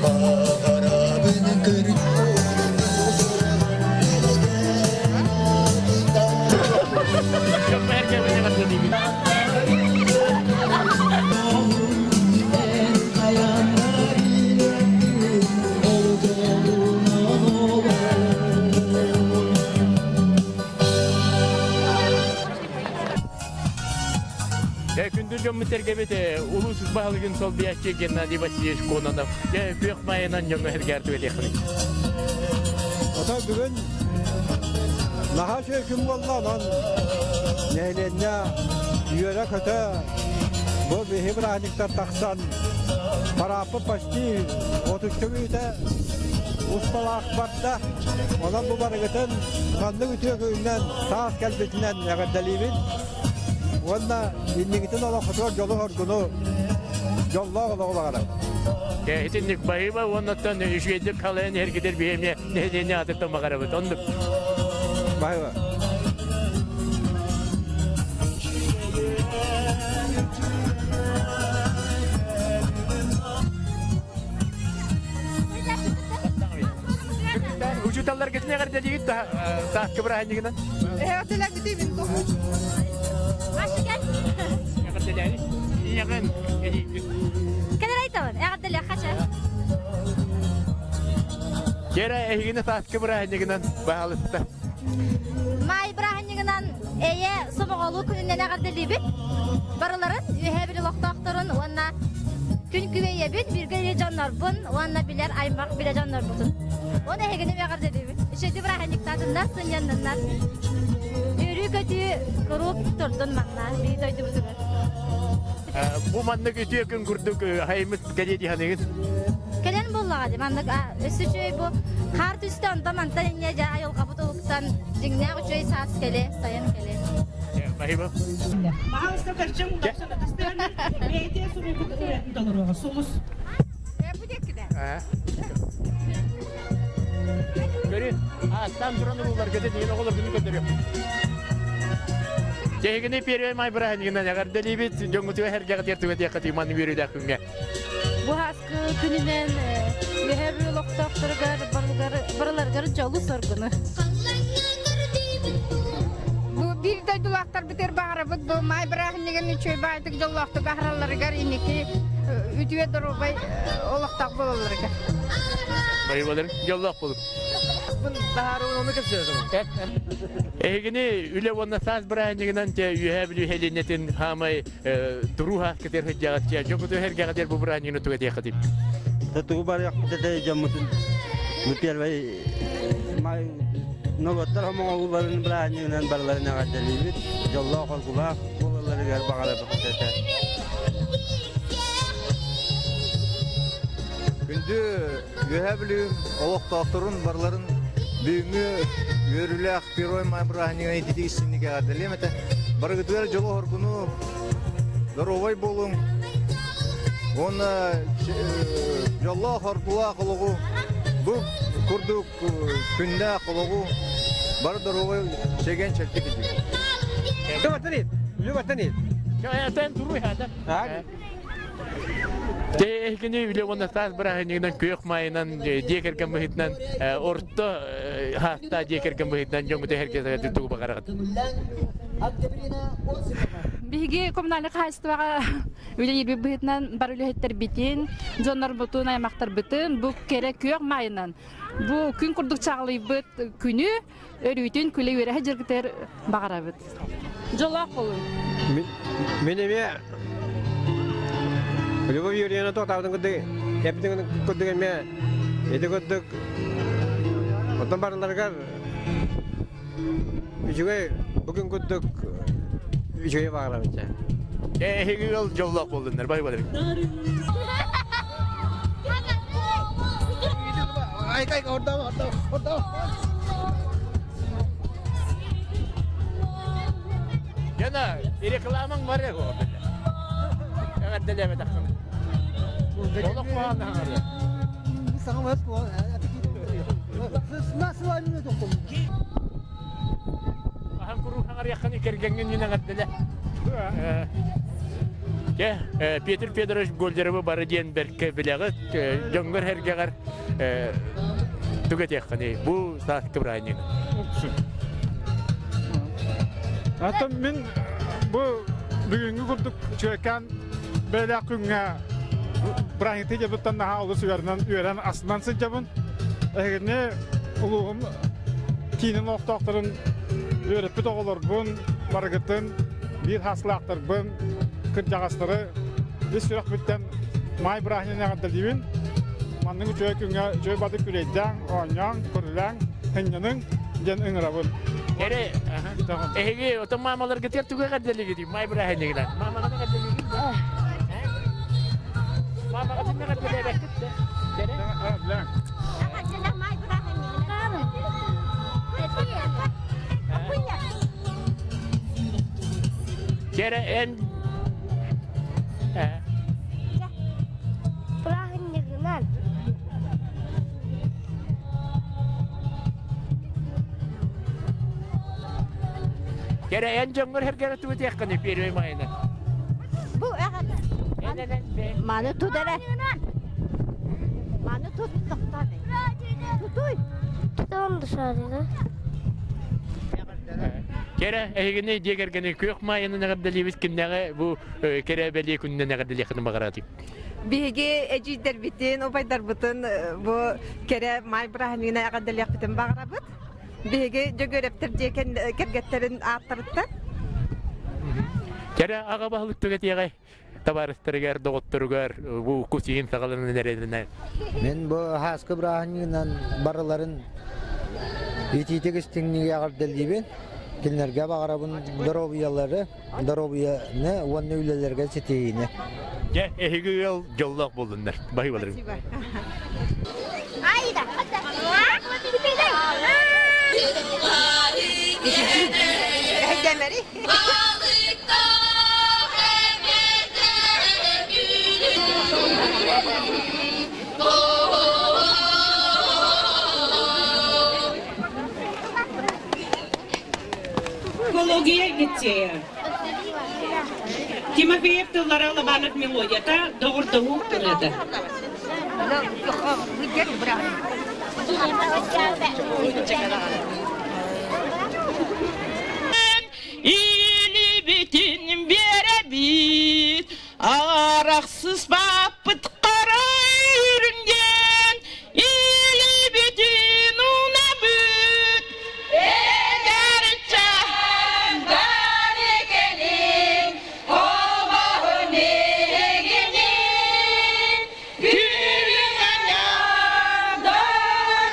Баҕарабын Күндү дьоммут сэргэбит улуус баһылыгын солбуйааччы Геннадий Васильевич Кононов күөх маайынан дьоҥҥо сэргээр түбэтиэххиний. Ото бүгүн наһаа үчүгэй күн буолла, онон нэһилиэнньэ үөрэ-көтө бу биһи бырааһынньыктар тахсан парааппыт почти отучча мүнүүтэ усталаах барда. Онон бу барыгытын ханнык үтүө күнүнэн саас кэлбитинэн эҕэрдэлиибин уонна иннигитин олоххутугар дьолу-соргуну, дьоллоох олоҕу баҕарабын. Итинник баһыыба уоннаттан үчүгэйдик халайан эргитэр биһиэмэ нэһилиэнньэ аатыттан баҕарабыт. Оннук. Баһыыба. Учууталларгытын эҕэрдэлиигит сааскы бырааһынньыгынан? Эҕэрдэлээбитибин туһу. Эҕэрдэлээри. Ийэҕин эдииккит. Кэлэр айтабын, эҕэрдэлиэх хача. Кэрэ эһигини сааскы бырааһынньыгынан баһаалыста. Маай бырааһынньыгынан эйэ сомоҕолуу күнүнэн эҕэрдэлиибит. Барыларын үөһээ били олохтоохторун уонна күн күбэйэбит, бииргэ дьоннорбун уонна билэр аймах билэ дьоннорбутун. Уонна эһигини эҕэрдэлиибит. Үчүгэй бырааһынньыктаатыннар, сынньанныннар. Үөрүү-көтүү куруук турдун манна, биһи дойдубутугар. Бу маннык үтүө күн курдук хайымыт кэлиэ дии саныыгын? Кэлэн буоллаҕа дии маннык өссө үчүгэй бу хаар түстэ онтон мантан инньэ дьэ айылҕабыт уһуктан дьиҥнээх үчүгэй саас кэлэ, сайын кэлэ. Спасибо. Пожалуйста, көрчүм, бэйэтэ суруйбут ырыатын толоруоҕа. Сулус. Көрү, ааттаан туран урууларга дьиҥин оҕолоргун көрдөрүөх. Дьэһигини Первый май бырааһынньыгынан эҕэрдэлиибит, дьоҥҥутугар сэргэҕитигэр түгэтиэххэ тыыман үөрүүлээх күҥҥэ. Бу ааскы күнүнэн Үөһээ Бүлүү олохтоохторугар, барыларыгар дьолу-соргуну. Бу биир дойдулаахтарбытыгар баҕарабыт бу маай бырааһынньыгын үчүгэй баайдык дьоллоохтук аһаралларыгар инники үтүө доруобай олохтоох буолалларыгар. Байыбалар дьоллоох болуҥ. Эһигини үлэ уонна саас бырааһынньыгынан те Үөһээ Бүлүү сэлиэнньэтин хаамай туруу хааскытыгар сылдьаҕыт дьэ дьоҥҥуту эргэҕитигэр бу бырааһынньыгы тугу этиэххитий? Тугу барыахпыт этэ дьоммутун бу первый май норуоттар хомоҕолууларын бырааһынньыгынан барыларын эҕэрдэлиибит дьоллоох оргулаах буолалларыгар баҕарабыт этэ. Күндү Үөһээ Бүлүү олохтоохторун барыларын бүгүҥҥү үөрүүлээх Первый май бырааһынньыгынан ититик истиҥник эҕэрдэлиэм этэ. Барыгытыгар дьолу-соргуну, доруобай буолуҥ уонна дьоллоох оргулаах олоҕу бу курдук күннээх олоҕу бары доруобай чэгиэн чэбдик идик. Тэһикини үлэ уонна саас бырааһынньыгынан күөх маайынан дьиэ кэргэн быһыытынан орто хаастаах дьиэ кэргэн быһыытынан дьоҥҥуту эһэргэ тугу баҕараҕыт? Биһиги коммунальнай хаһаайыстыбаҕа үлэлиирбит быһыытынан бар үлэһиттэрбитин, дьоннорбутун, аймахтарбытын бу кэрэ күөх маайынан бу күн курдук чаҕылыйбыт күнү өрүүтүн күлэ-үөрэ дьаргытыгар баҕарабыт. Дьоллоох буолун. Мин эмиэ Любовь Юрьевна тоқтаабытын курдук эппитин курдук эмиэ ити курдук оттон барыларыгар үчүгэй бүгүн курдук үчүгэй баҕарабын дьэ. Эһиги ыал дьоллоох буоллуннар бай болар. Ay, ay, orada, orada, orada. Яна, рекламаң бар го. Эҕэрдэлээбэтэх Олох мааны хаҥарыа. Ахан куруук хаҥарыаххын кэргэҥҥин мин эҕэрдэлэ. Дьэ, Петр Федорович Гольдеровы бары диэн бэркэ билэҕит, дьоҥҥор эргэҕэр тугу этиэххиний бу сааскы бырааһынньыгы? Атын мин бу бүгүҥҥү курдук үчүгэйкээн бэйэлээх күҥҥэ бырааһынньыктыы дьабыттан наһаа олус үөрэнэн үөрэн астынан сылдьабын. Эһигини улууһум киинин олохтоохторун үөрэппит оҕолорбун барыгытын биир хаслаахтарбын кырдьаҕастары ис сүрэхпиттэн маай бырааһынньыгын эҕэрдэлиибин. Маннык үчүгэй күҥҥэ үчүгэй бадык күрэйдээҥ, оонньооҥ, көрүлээҥ, сынньаныҥ диэн ыҥырабын. Эре, эһиги отон маамаларгытыгар тугу эҕэрдэлиигитий маай бырааһынньыгынан? Маамаҕын эҕэрдэлиигит да? Маамаҕытын эҕэрдэлээбэккит да? Кэрэ? Кэрэ эн Бырааһынньыгынан. Кэрэ эн дьоҥҥор эргэрэ тугу диэххиний первый майына? Бу Маны тут эрэ. Маны тут тохтоо. Тутуй. Тутуом дышарыга. Кэрэ эһигини дьиэ кэргэни күөх маайынан эҕэрдэлиибит кимнээҕи бу кэрэ бэлиэ күнүнэн эҕэрдэлиэххин баҕараатый? Биһиги эдьиийдэрбитин, убайдарбытын бу кэрэ маай бырааһынньыгынан эҕэрдэлиэхпитин баҕарабыт. Биһиги Дьөгүөрэптэр дьиэ кэргэттэрин ааттарыттан. Кэрэ аҕа баһылык түгэтиэҕэй табаарыстарыгар, доҕотторугар бу кус иһин саҕаланан эрэринэн. Мин бу Һааскы бырааһынньыгынан барыларын итиитик истиҥник эҕэрдэлиибин. Кинилэргэ баҕарабын доруобуйалары, доруобуйаны уонна үлэлэргэ ситиһиини. Дьэ, эһиги ыал дьоллоох буоллуннар. Баһыыбаларым. Айда. Эһэдэмэри. Экология лицея. Тимофеев тыллара Лобанов мелодията, доҕордоһуу ырыата. Илибитин биэрэбит, арахсыспаппыт хара үрүҥҥэн, илибитин унабыт. Эдэрчэ бары кэлин, холбоһун эһигинин, күлүҥ анньан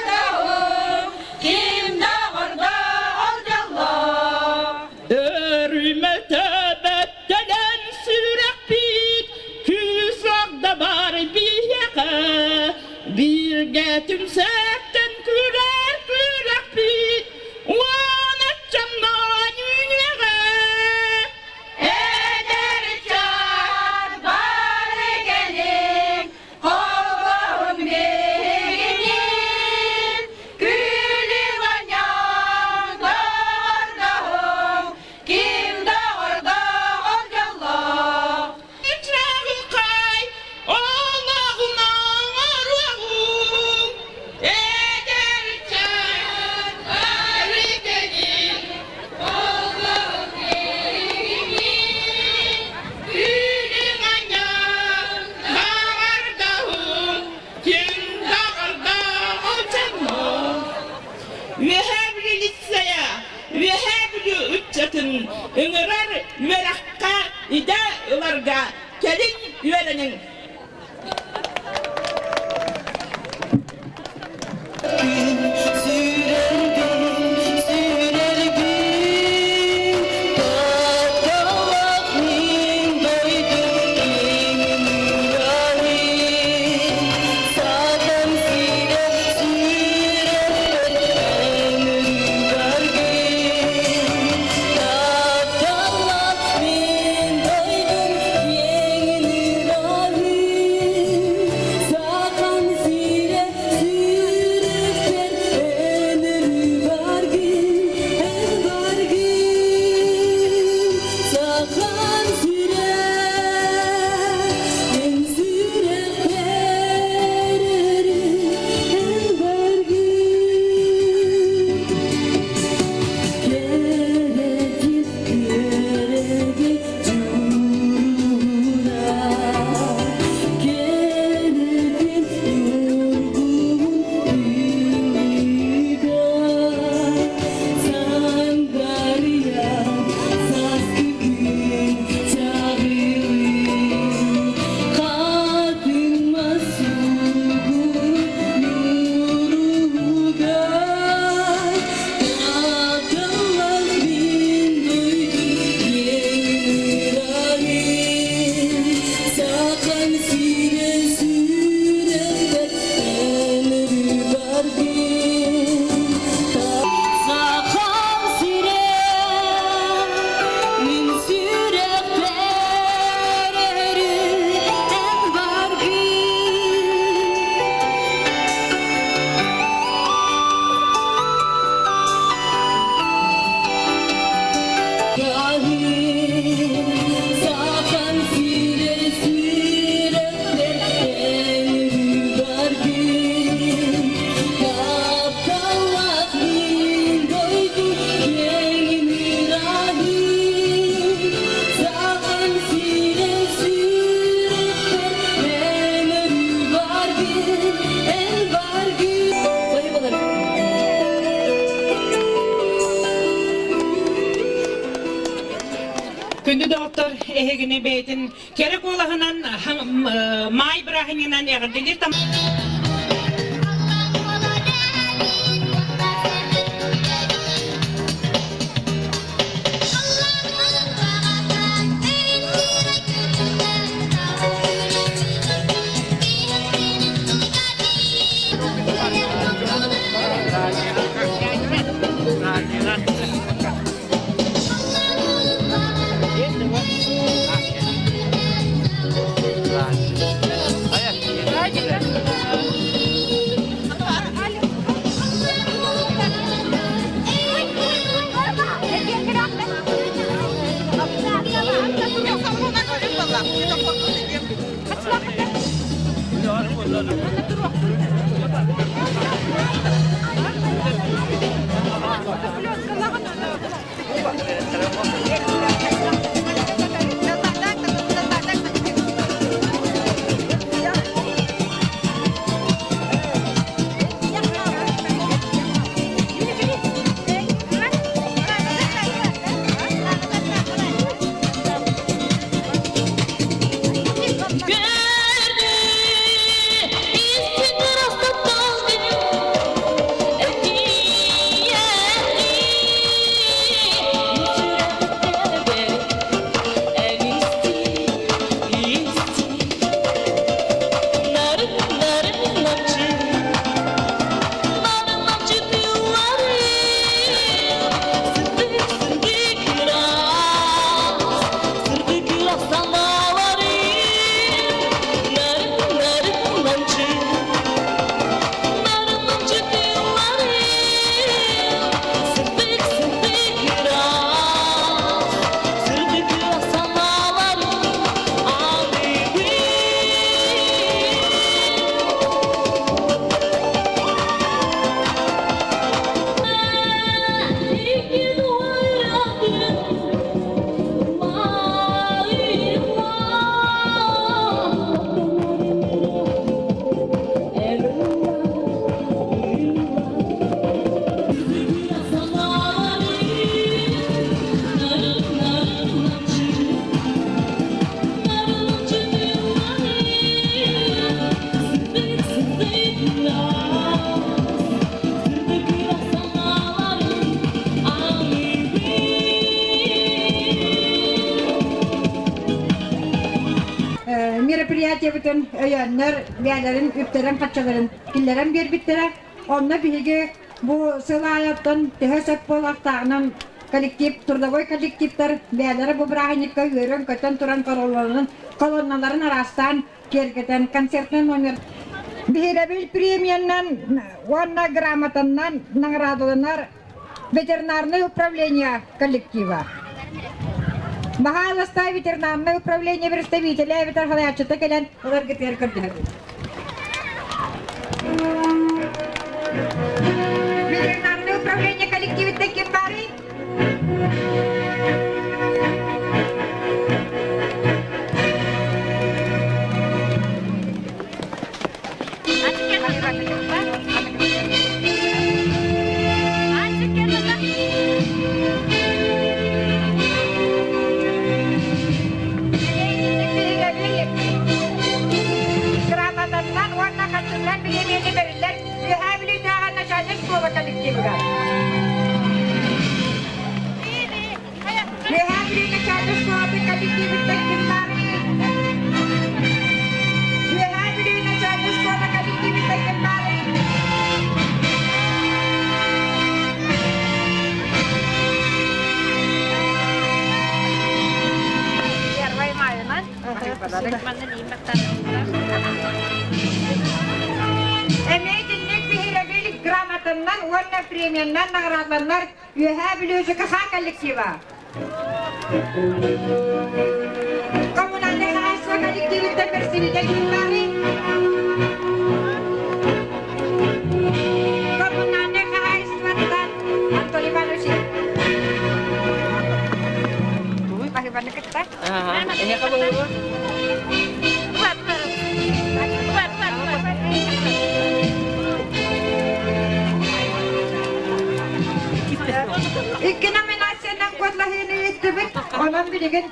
дордоһун, ким доҕордоох дьоллоох. Өрүмэлтэбэттэнэн сүрэхпит күүс да бар биһиэхэ бииргэ түмсэттэн күлэр күрэхпит уон аччамнаан үүнүөҕэ. Эдэр ыччат бары кэлиҥ, холбоһун биһигинин, күлүм анньан доҕордоһуҥ, ким доҕордоох дьоллоох. Чаҕылхай олоҕунан оруоҕуҥ, эдэр ыччат бары кэлиҥ, холбоһун биһигинин, күлүм анньан доҕордоһуҥ, ким доҕордоох дьоллоох. Үөһээ Бүлүү лицея Үөһээ Бүлүү ыччатын ыҥырар үөрэххэ идэ ыларга кэлин үөрэниҥ. Күндү доҕоттор, эһигини бэйэтин кэрэ куолаһынан маай бырааһынньыгынан эҕэрдэлиир там предприятиебытын өйөөннөр бэйэлэрин үптэрин-харчыларын киллэрэн биэрбиттэрэ. Онно биһиги бу сыл аайыттан төһө сөп буолуохтааҕынан коллектив, трудовой коллективтар бэйэлэрэ бу бырааһынньыкка үөрэн-көтөн туран колонналарын араастаан киэргэтэн концертный номер Биһирэбил премиянан уонна грамотаннан наҕараадаланар ветеринарное управление коллектива. Баһаалыста ветеринарное управление представителэ эбэтэр салайааччыта кэлэн ыларгытыгар көрдөһөбүт. Ветеринарное управление коллективиттэн ким баарый? Грамотаннан уонна харчынан бириэмийэни бэриллэр Үөһээ Бүлүүтээҕи начальник школа коллективыгар. Үөһээ Бүлүү начальник школатын коллективиттан ким баарый? Үөһээ Бүлүү начальник школа коллективиттан ким баарый? Первый майынан. Эмиэ итинник биһирэбил грамотаннан уонна премияннан наҕараадаланнар Үөһээ Бүлүү ЖКХ коллектива. Коммунальнай хаһаайыстыба коллективиттэн представитель ким баарый? Коммунальнай хаһаайыстыбаттан Анатолий Иванович. Баһыыбаны кытта. Эһиэхэ буолуо. Икки номинациянан куотлаһыыны ыыттыбыт. Онон билигин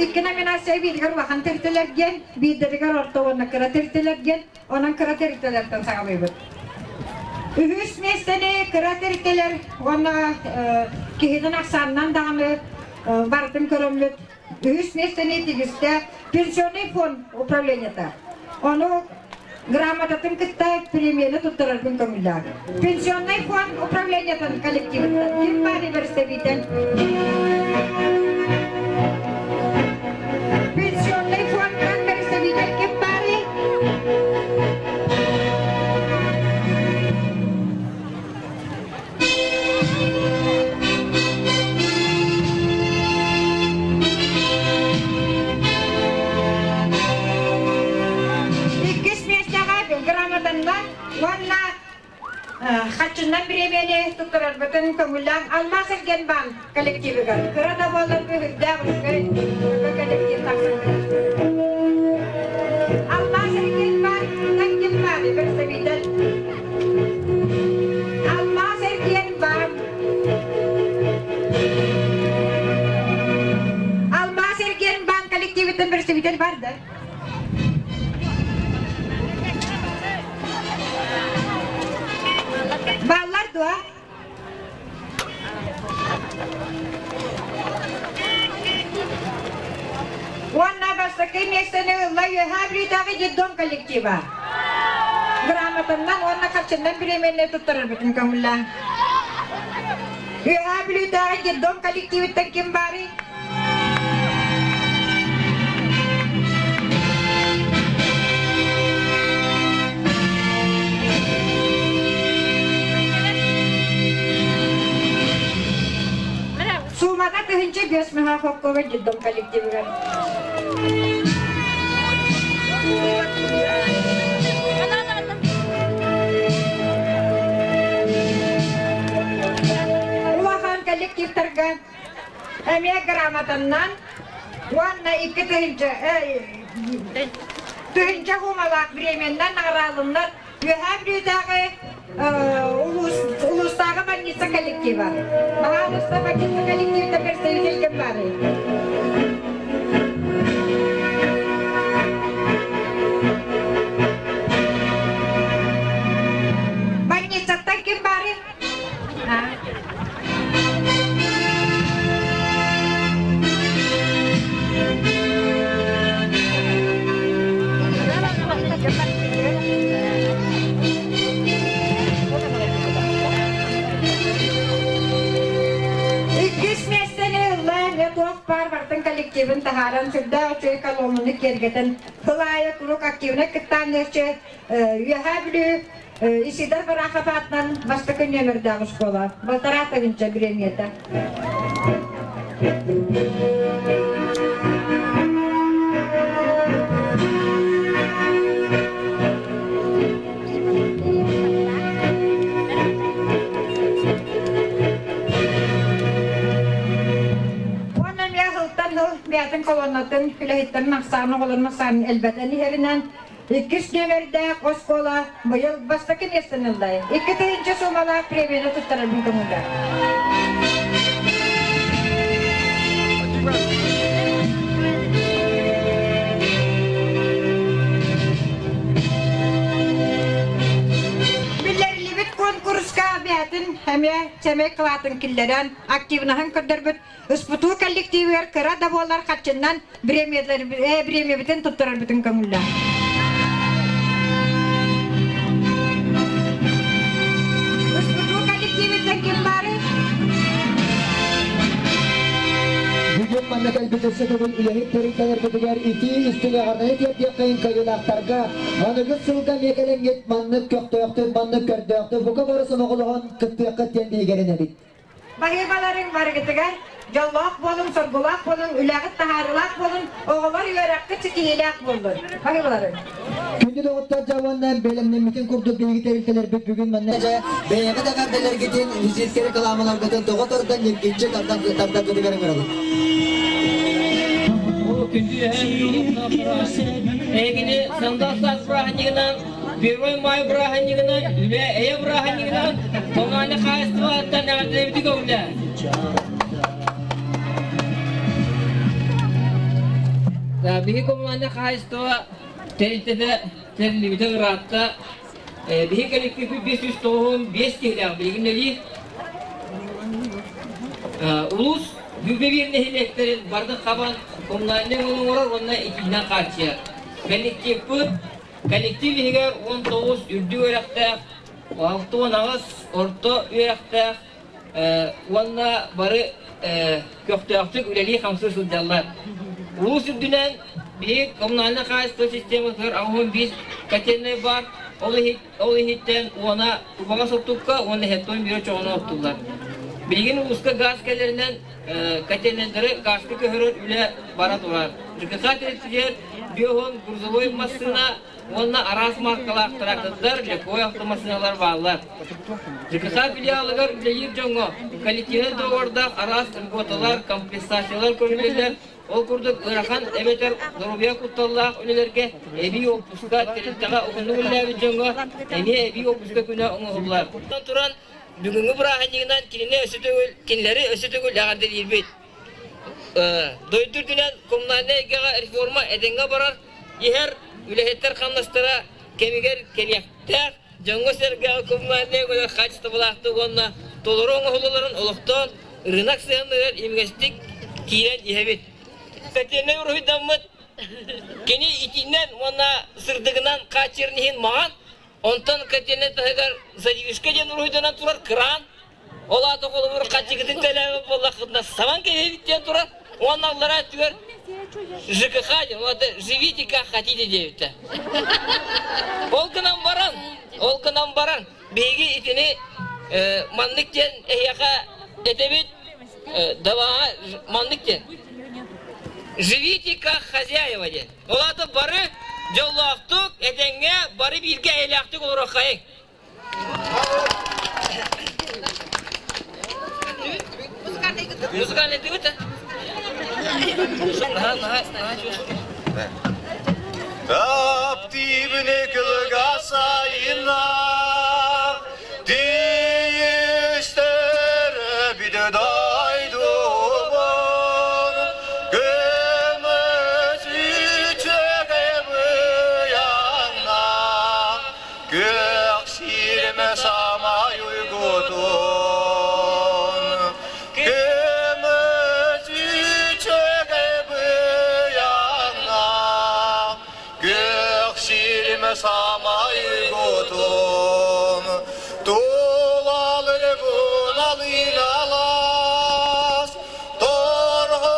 икки номинация бииригэр улахан тэрилтэлэр диэн, биирдэригэр орто уонна кыра тэрилтэлэр диэн, онон кыра тэрилтэлэртэн саҕалыыбыт. Үһүс миэстэни кыра тэрилтэлэр уонна киһитин ахсаанынан даҕаны барытын көрөммүт үһүс миэстэни тигистэ пенсионный фонд управлениета. Ону грамотатын кытта премияны туттарарбын көҥүллээх. Пенсионный фонд управлениетын коллективыттан ким баар представитель? Пенсионный фондтан представитель ким баарый? Иккис миэстэҕэ грамотаннан уонна хаччыннан бириэмийэни туттарарбытын көҥүллээн Алмаас Эргенбаан коллективыгар кыра да буоллар быһырдаах үчүгэй коллектив тахсан Алмаас Эргенбаан Тангенбаан представитель Алмаас эргиэн баан. Алмаас эргиэн баан коллективиттан представитель бар да? Бааллар дуо? Уонна бастакы миэстэни ылла Үөһээ Бүлүүтээҕи детдом коллектива. Грамотаннан уонна харчыннан бириэмэннэ туттарарбытын көҥүллээҥ. Үөһээ Бүлүүтээҕи детдом коллективиттан ким баарый? Суумата 1005 холкуоба детдом коллективыгар. Улахан коллективтарга эмиэ грамотаннан уонна 2 тыһыынча хуумалаах временнан наҕараалыннар Үөһээ Бүлүүтээҕи улуустааҕы больница коллектива. Баһаалыста больница коллективта представитель ким баарый? Больницаттан ким баарый? баар бартын коллективын таһааран сүрдээх үчүгэй колоннаны киэргэтэн сыл аайы куруук активнай кыттаанныаччы Үөһээ Бүлүү Исидор Барахов аатынан бастакы нүөмэрдээх оскуола балтараа тыһыынча бириэмийэтэ. Уонна эмиэ сылтан сыл бэйэтин колоннатын үлэһиттэрин ахсаанын оҕолорун ахсаанын элбэтэн иһэринэн иккис нүөмэрдээх оскуола быйыл бастакы миэстэни ылла. 2000 суумалаах премияны туттарарбын көҥүллээх. Биллэриллибит куонкуруска бэйэтин эмиэ сэмэй кылаатын киллэрэн активнаһын көрдөрбүт СПТУ коллективыгар кыра да буоллар харчынан бириэмийэбитин туттарарбытын көҥүллээх. СПТУ коллективиттан ким баарый? Бүгүн манна кэлбит өссө төгүл үлэһит тэрилтэлэрбитигэр итии истиҥ эҕэрдэни тиэрдиэххэйин кыайыылаахтарга аныгы сылга эмиэ кэлэҥҥит маннык көхтөөхтүк, маннык көрдөөхтүк бука бары сомоҕолоһон кыттыаххыт диэн биһиги эрэнэбит. Баһыыбаларыҥ барыгытыгар дьоллоох буолуҥ, соргулаах буолуҥ, үлэҕит таһаарыылаах буолуҥ, оҕолор үөрэххит ситиһиилээх буоллун. Баһыыбаларыҥ. Күндү доҕоттор дьэ уонна бэлэмнэммитин курдук биһиги тэрилтэлэрбит бүгүн манна дьэ бэйэҕит эҕэрдэлэргитин, визитка рекламаларгытын тоҕо тардан ньиргиччи тардаргытыгар ыҥырабыт. Эһигини сандал саас бырааһынньыгынан, Первый май бырааһынньыгынан, үлэ эйэ бырааһынньыгынан коммунальнай хаһаайыстыбаттан эҕэрдэлэбитик көҥүлэ. Биһи коммунальнай хаһаайыстыба тэрилтэтэ тэриллибитэ ыраатта. Биһи коллективпит 595 киһилээх билигин үлэлиир. Улуус Бүбэбиир нэһилиэктэрин бардын хабан коммунальнай оҥорор уонна итиинэн хааччыйар. Коллективпыт коллектив иһигэр 19 үрдүк үөрэхтээх, 68 орто үөрэхтээх уонна бары көхтөөхтүк үлэлии-хамсыы сылдьаллар. Улуус үрдүнэн биһиги коммунальнай хаһаайыстыба систематыгар 85 котельнай бар, ол ол иһиттэн уона убаҕас оттукка уонна хеттон биир очоҕуна оттуллар. Билигин улууска газ кэлэринэн котельнайдары газка көһөрөр үлэ бара турар. ЖКХ тэрилтэтигэр биоһон грузовой массыына уонна араас маркалаах трактордар, легковой автомассыыналар бааллар. ЖКХ филиалыгар үлэлиир дьоҥҥо коллективнай договордаах араас льготалар, компенсациялар көрүллэллэр. Ол курдук ыарахан эбэтэр доруобуйа кутталлаах үлэлэргэ эбии уоппуска тэрилтэҕэ уһуннук үлэлээбит дьоҥҥо эмиэ эбии уоппуска күнэ оҥоһуллар. Туран бүгүҥҥү бырааһынньыгынан кинини өссө төгүл кинилэри өссө төгүл эҕэрдэлиирбит. Дойду үрдүнэн коммунальнай эйгэҕэ реформа этэҥҥэ барар, иһэр үлэһиттэр хамнастара кэмигэр кэлиэхтээх, дьоҥҥо-сэргэҕэ коммунальнай өҥөлөр хаачыстыбалаахтык уонна толору оҥоһуллалларын олохтоон, рынок сыһыанныгар имигэстик киирэн иһэбит. Котельнай уруһуйдаммыт кини итинэн уонна сырдыгынан хааччыйарын иһин маҕан, онтон котельнай таһыгар задвижка диэн уруһуйданан турар кран, Ол аата холобур хаччыгытын төлөөбөт буоллаххытына сабан кэбиһэбит диэн турар. Уонна аллараа өттүгэр ЖКХ диэн, ол аата живите как хотите диэбиттэр. Ол гынан баран, ол гынан баран биһиги итини маннык диэн эһиэхэ этэбит, даваҕа маннык диэн. Живите как хозяева диэн. Ол аата бары дьоллоохтук, этэҥҥэ, бары бииргэ эйэлээхтик олоруоххайыҥ. Музыкальный дыбыт Таптыыбын кылга сайыннар, тиистэр бүдө дойдубун, көмүс үчүгэй быйаҥна, Күөх сирим самай уйгутун, Көмүс үчүгэй быйаҥа, Күөх сирим самай уйгутун, Тулалырбын алыын алаас, Торҕо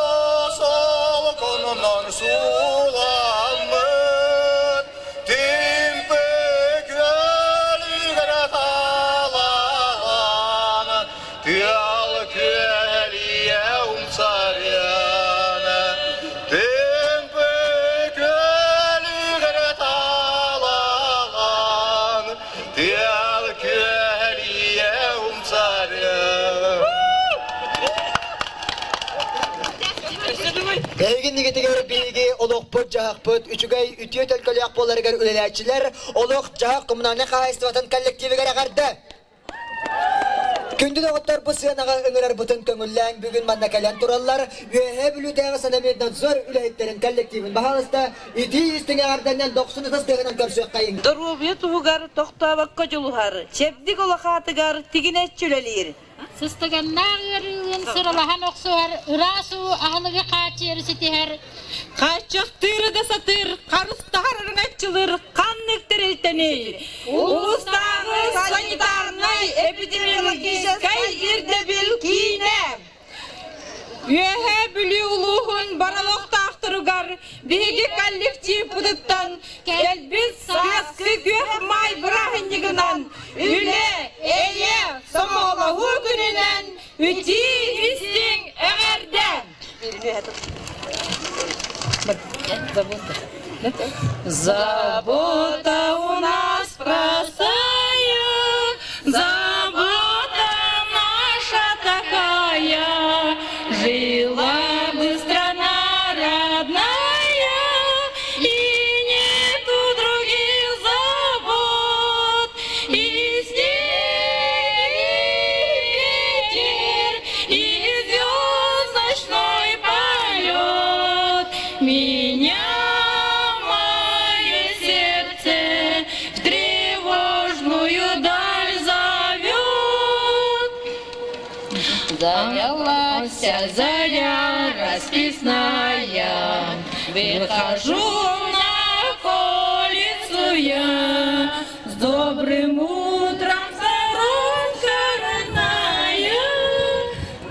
Тыал күөлүйэ умсарыан, Тымпы күөлүгэр талаҕан, Тыал күөлүйэ умсарыан. Эһиги иннигитигэр биһиги олохпут-дьаһахпыт үчүгэй үтүө төлкөлөөх буоларыгар үлэлээччилэр олох-дьаһах коммунальнай хаһаайыстыбатын коллективигэр эҕэрдэ! Күндү доҕоттор бу сыанаҕа ыҥырарбытын көҥүллээн бүгүн манна кэлэн тураллар Үөһээ Бүлүүтээҕи санавиаднадзор үлэһиттэрин коллективын баһаалыста итии истиҥ эҕэрдэннэн дохсун ытыс тыаһынан көрсүөххэйиҥ. Доруобуйа туһугар тохтообокко дьулуһар, чэбдик олох аатыгар тигинэччи үлэлиир. Сыстыганнаах ыарыылыын сыралаһан охсуһар, ыраас уу аһылыгы хааччыйары ситиһэр. Хааччахтыыры да сатыыр, харыстаһар ырыҥаччылыыр ханнык тэрилтэний? Улуустааҕы санитарнай эпидемиологическай ирдэбил киинэ. Үөһээ Бүлүү улууһун баралохтоохторугар биһиги коллективпытыттан кэлбит сааскы күөх маай бырааһынньыгынан үлэ, эйэ, сомоҕолоһуу күнүнэн үтии истиҥ эҕэрдэ! Забота у нас простая, забота наша такая, жила бы страна родная, и нету других забот, и снег, и ветер, и звезд ночной полет меня мое сердце в тревожную даль зовет. Занялась заря расписная, выхожу на околицу я. С добрым утром, сторонка родная,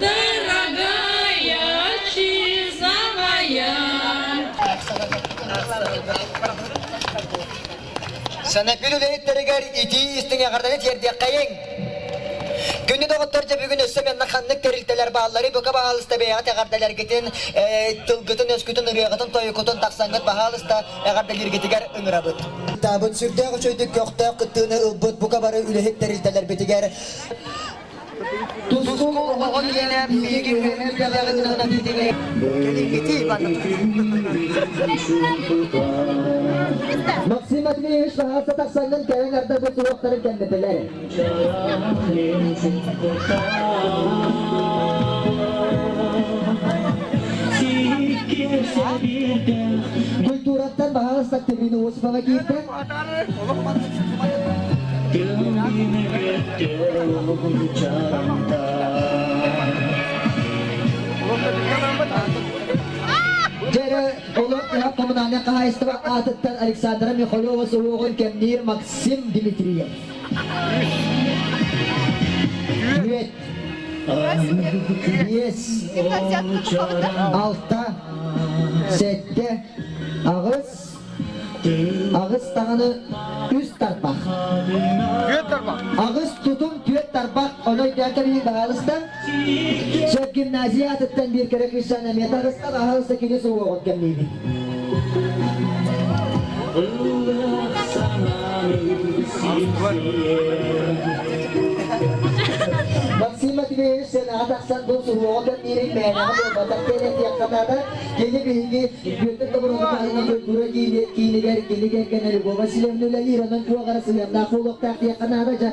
дорогая отчизна моя. Санэпид үлэһиттэригэр итии истиҥ эҕэрдэни тиэрдиэххэйиҥ. Күндү доҕоттор, дьэ бүгүн өссө манна ханнык тэрилтэлэр баалларый? Бука баһаалыста бэйэҕит эҕэрдэлэргитин, тылгытын-өскүтүн, ырыаҕытын, тойукутун тахсаҥҥыт баһаалыста эҕэрдэлииргитигэр ыҥырабыт. Таабыт сүрдээх үчүгэйдик көхтөөх кыттыыны ылбыт бука бары үлэһит тэрилтэлэрбитигэр Тускул оҕо киинэ биһиги Максим Матвеевич баһаалыста тахсаҥҥын кэлэн ардабыт суруктарын кэннэтилэр. Культураттан баһаалыста Октябрина Осипова киирдэ. Дьэрэ олох коммунальнай хаһаайыстыба аатыттан Александра Михалева суһуоҕун кэмниир Максим Дмитриев. Үөт. Биэс. Алта. Сэттэ. Аҕыс. Аҕыс даҕаны үс тарбах. Түөрт тарбах. Аҕыс тутум түөрт тарбах. Ону өйдөөн кэбиһиҥ баһаалыста. Сөп гимназия атыттан биир кэрэ кыысчаан эмиэ таҕыста, баһаалыста кини суһуоҕун кэмниибит. Максим Матвеевич сценаҕа тахсан бу суһуоҕу кэмниирин мээнэҕэ буолбатах диэн этиэххэ наада. Кини биһиги Бүөтүр Доброхотовна культура киинигэр кини кэргэнэ Любовь Васильевна үлэлиир, онон туох эрэ сыһыаннаах буолуохтаах диэххэ наада дьэ.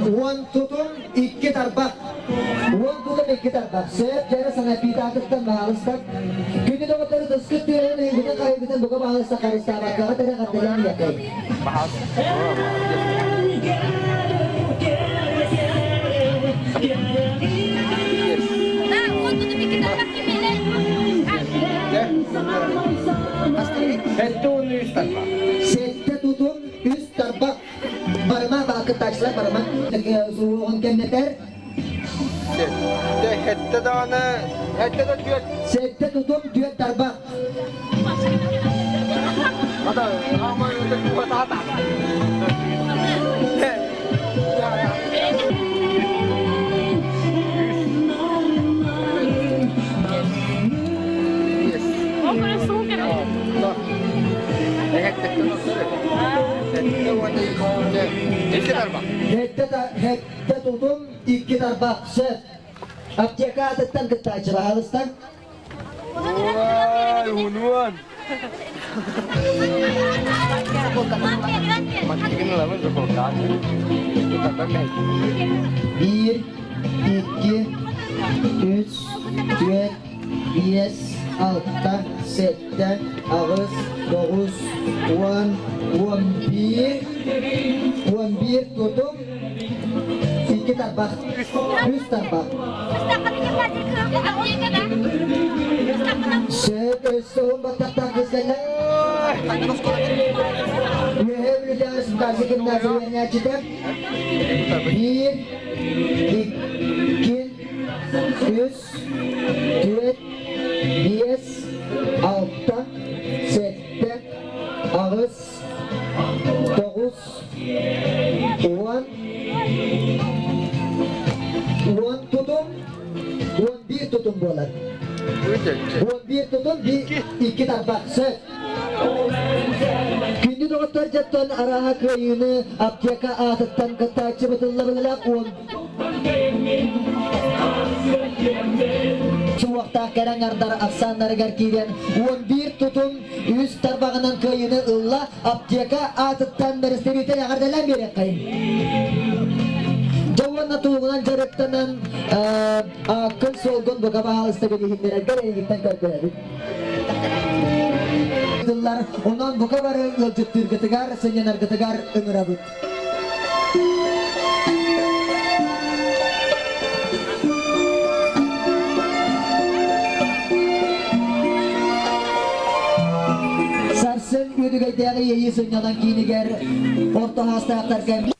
Уон тутум икки тарбах. Уон тутум икки тарбах. Сөп дьэрэ санапиитаатыттан баһаалыстар. Күнү доҕоттору тыскыт түөрэн ыйбытын хайбытын бука баһаалыста харыстаабаккаҕа тэрэ хаттыйан иэтэй. Сэттэ уонна үс тарбах. Сэттэ тутум үс тарбах. Барыма, баакыттааччылар барыма. Суоҕун кэннэтэр. Сэттэ Сэттэ даҕаны, сэттэ да түөрт. Сэттэ тутум, түөрт тарбах. Ата, аама ата. Сэттэ тутум, икки тарбах, сөп. Аптека атыттан кыттааччы баһаалыстан. Ой, унуон. Биир, икки, үс, түөрт, биэс, алта, сэттэ, аҕыс, тоҕус, уон, уон биир, уон биир тутум, икки тарбах, үс тарбах. Сөп, өссө уон баттахтаах кыскаллар. Үөһээ Бүлүүтээҕи Республиканскай гимназия үөрэнээччитэ. Биир, икки, үс, түөрт, биэс, алта, сэттэ, аҕыс, тоҕус, уон, уон тутум, уон биир тутум буолар. Уон биир тутум, икки тарбах. Сөп. Күндү доҕоттор дьэттэн арааһа кыайыыны аптека аатыттан кыттааччы бытыллабыллаах уон суохтаах кэрэ аҥардар ахсааннарыгар киирэн уон биир тутум үс тарбаҕынан кыайыыны ылла аптека аатыттан бэрэстэбиитэл эҕэрдэлээн биэриэххэйин. Дьэ уонна туугунан дьарыктанан ааккын суолгун бука баһаалыста билиһиннэрэргэр эйигиттэн көрдөһөбүт. Тыллар онон бука бары ыалдьыттыыргытыгар, сынньанаргытыгар ыҥырабыт. Сарсын Үөдүгэйдээҕи Иэйии сынньалаҥ киинигэр орто саастаахтарга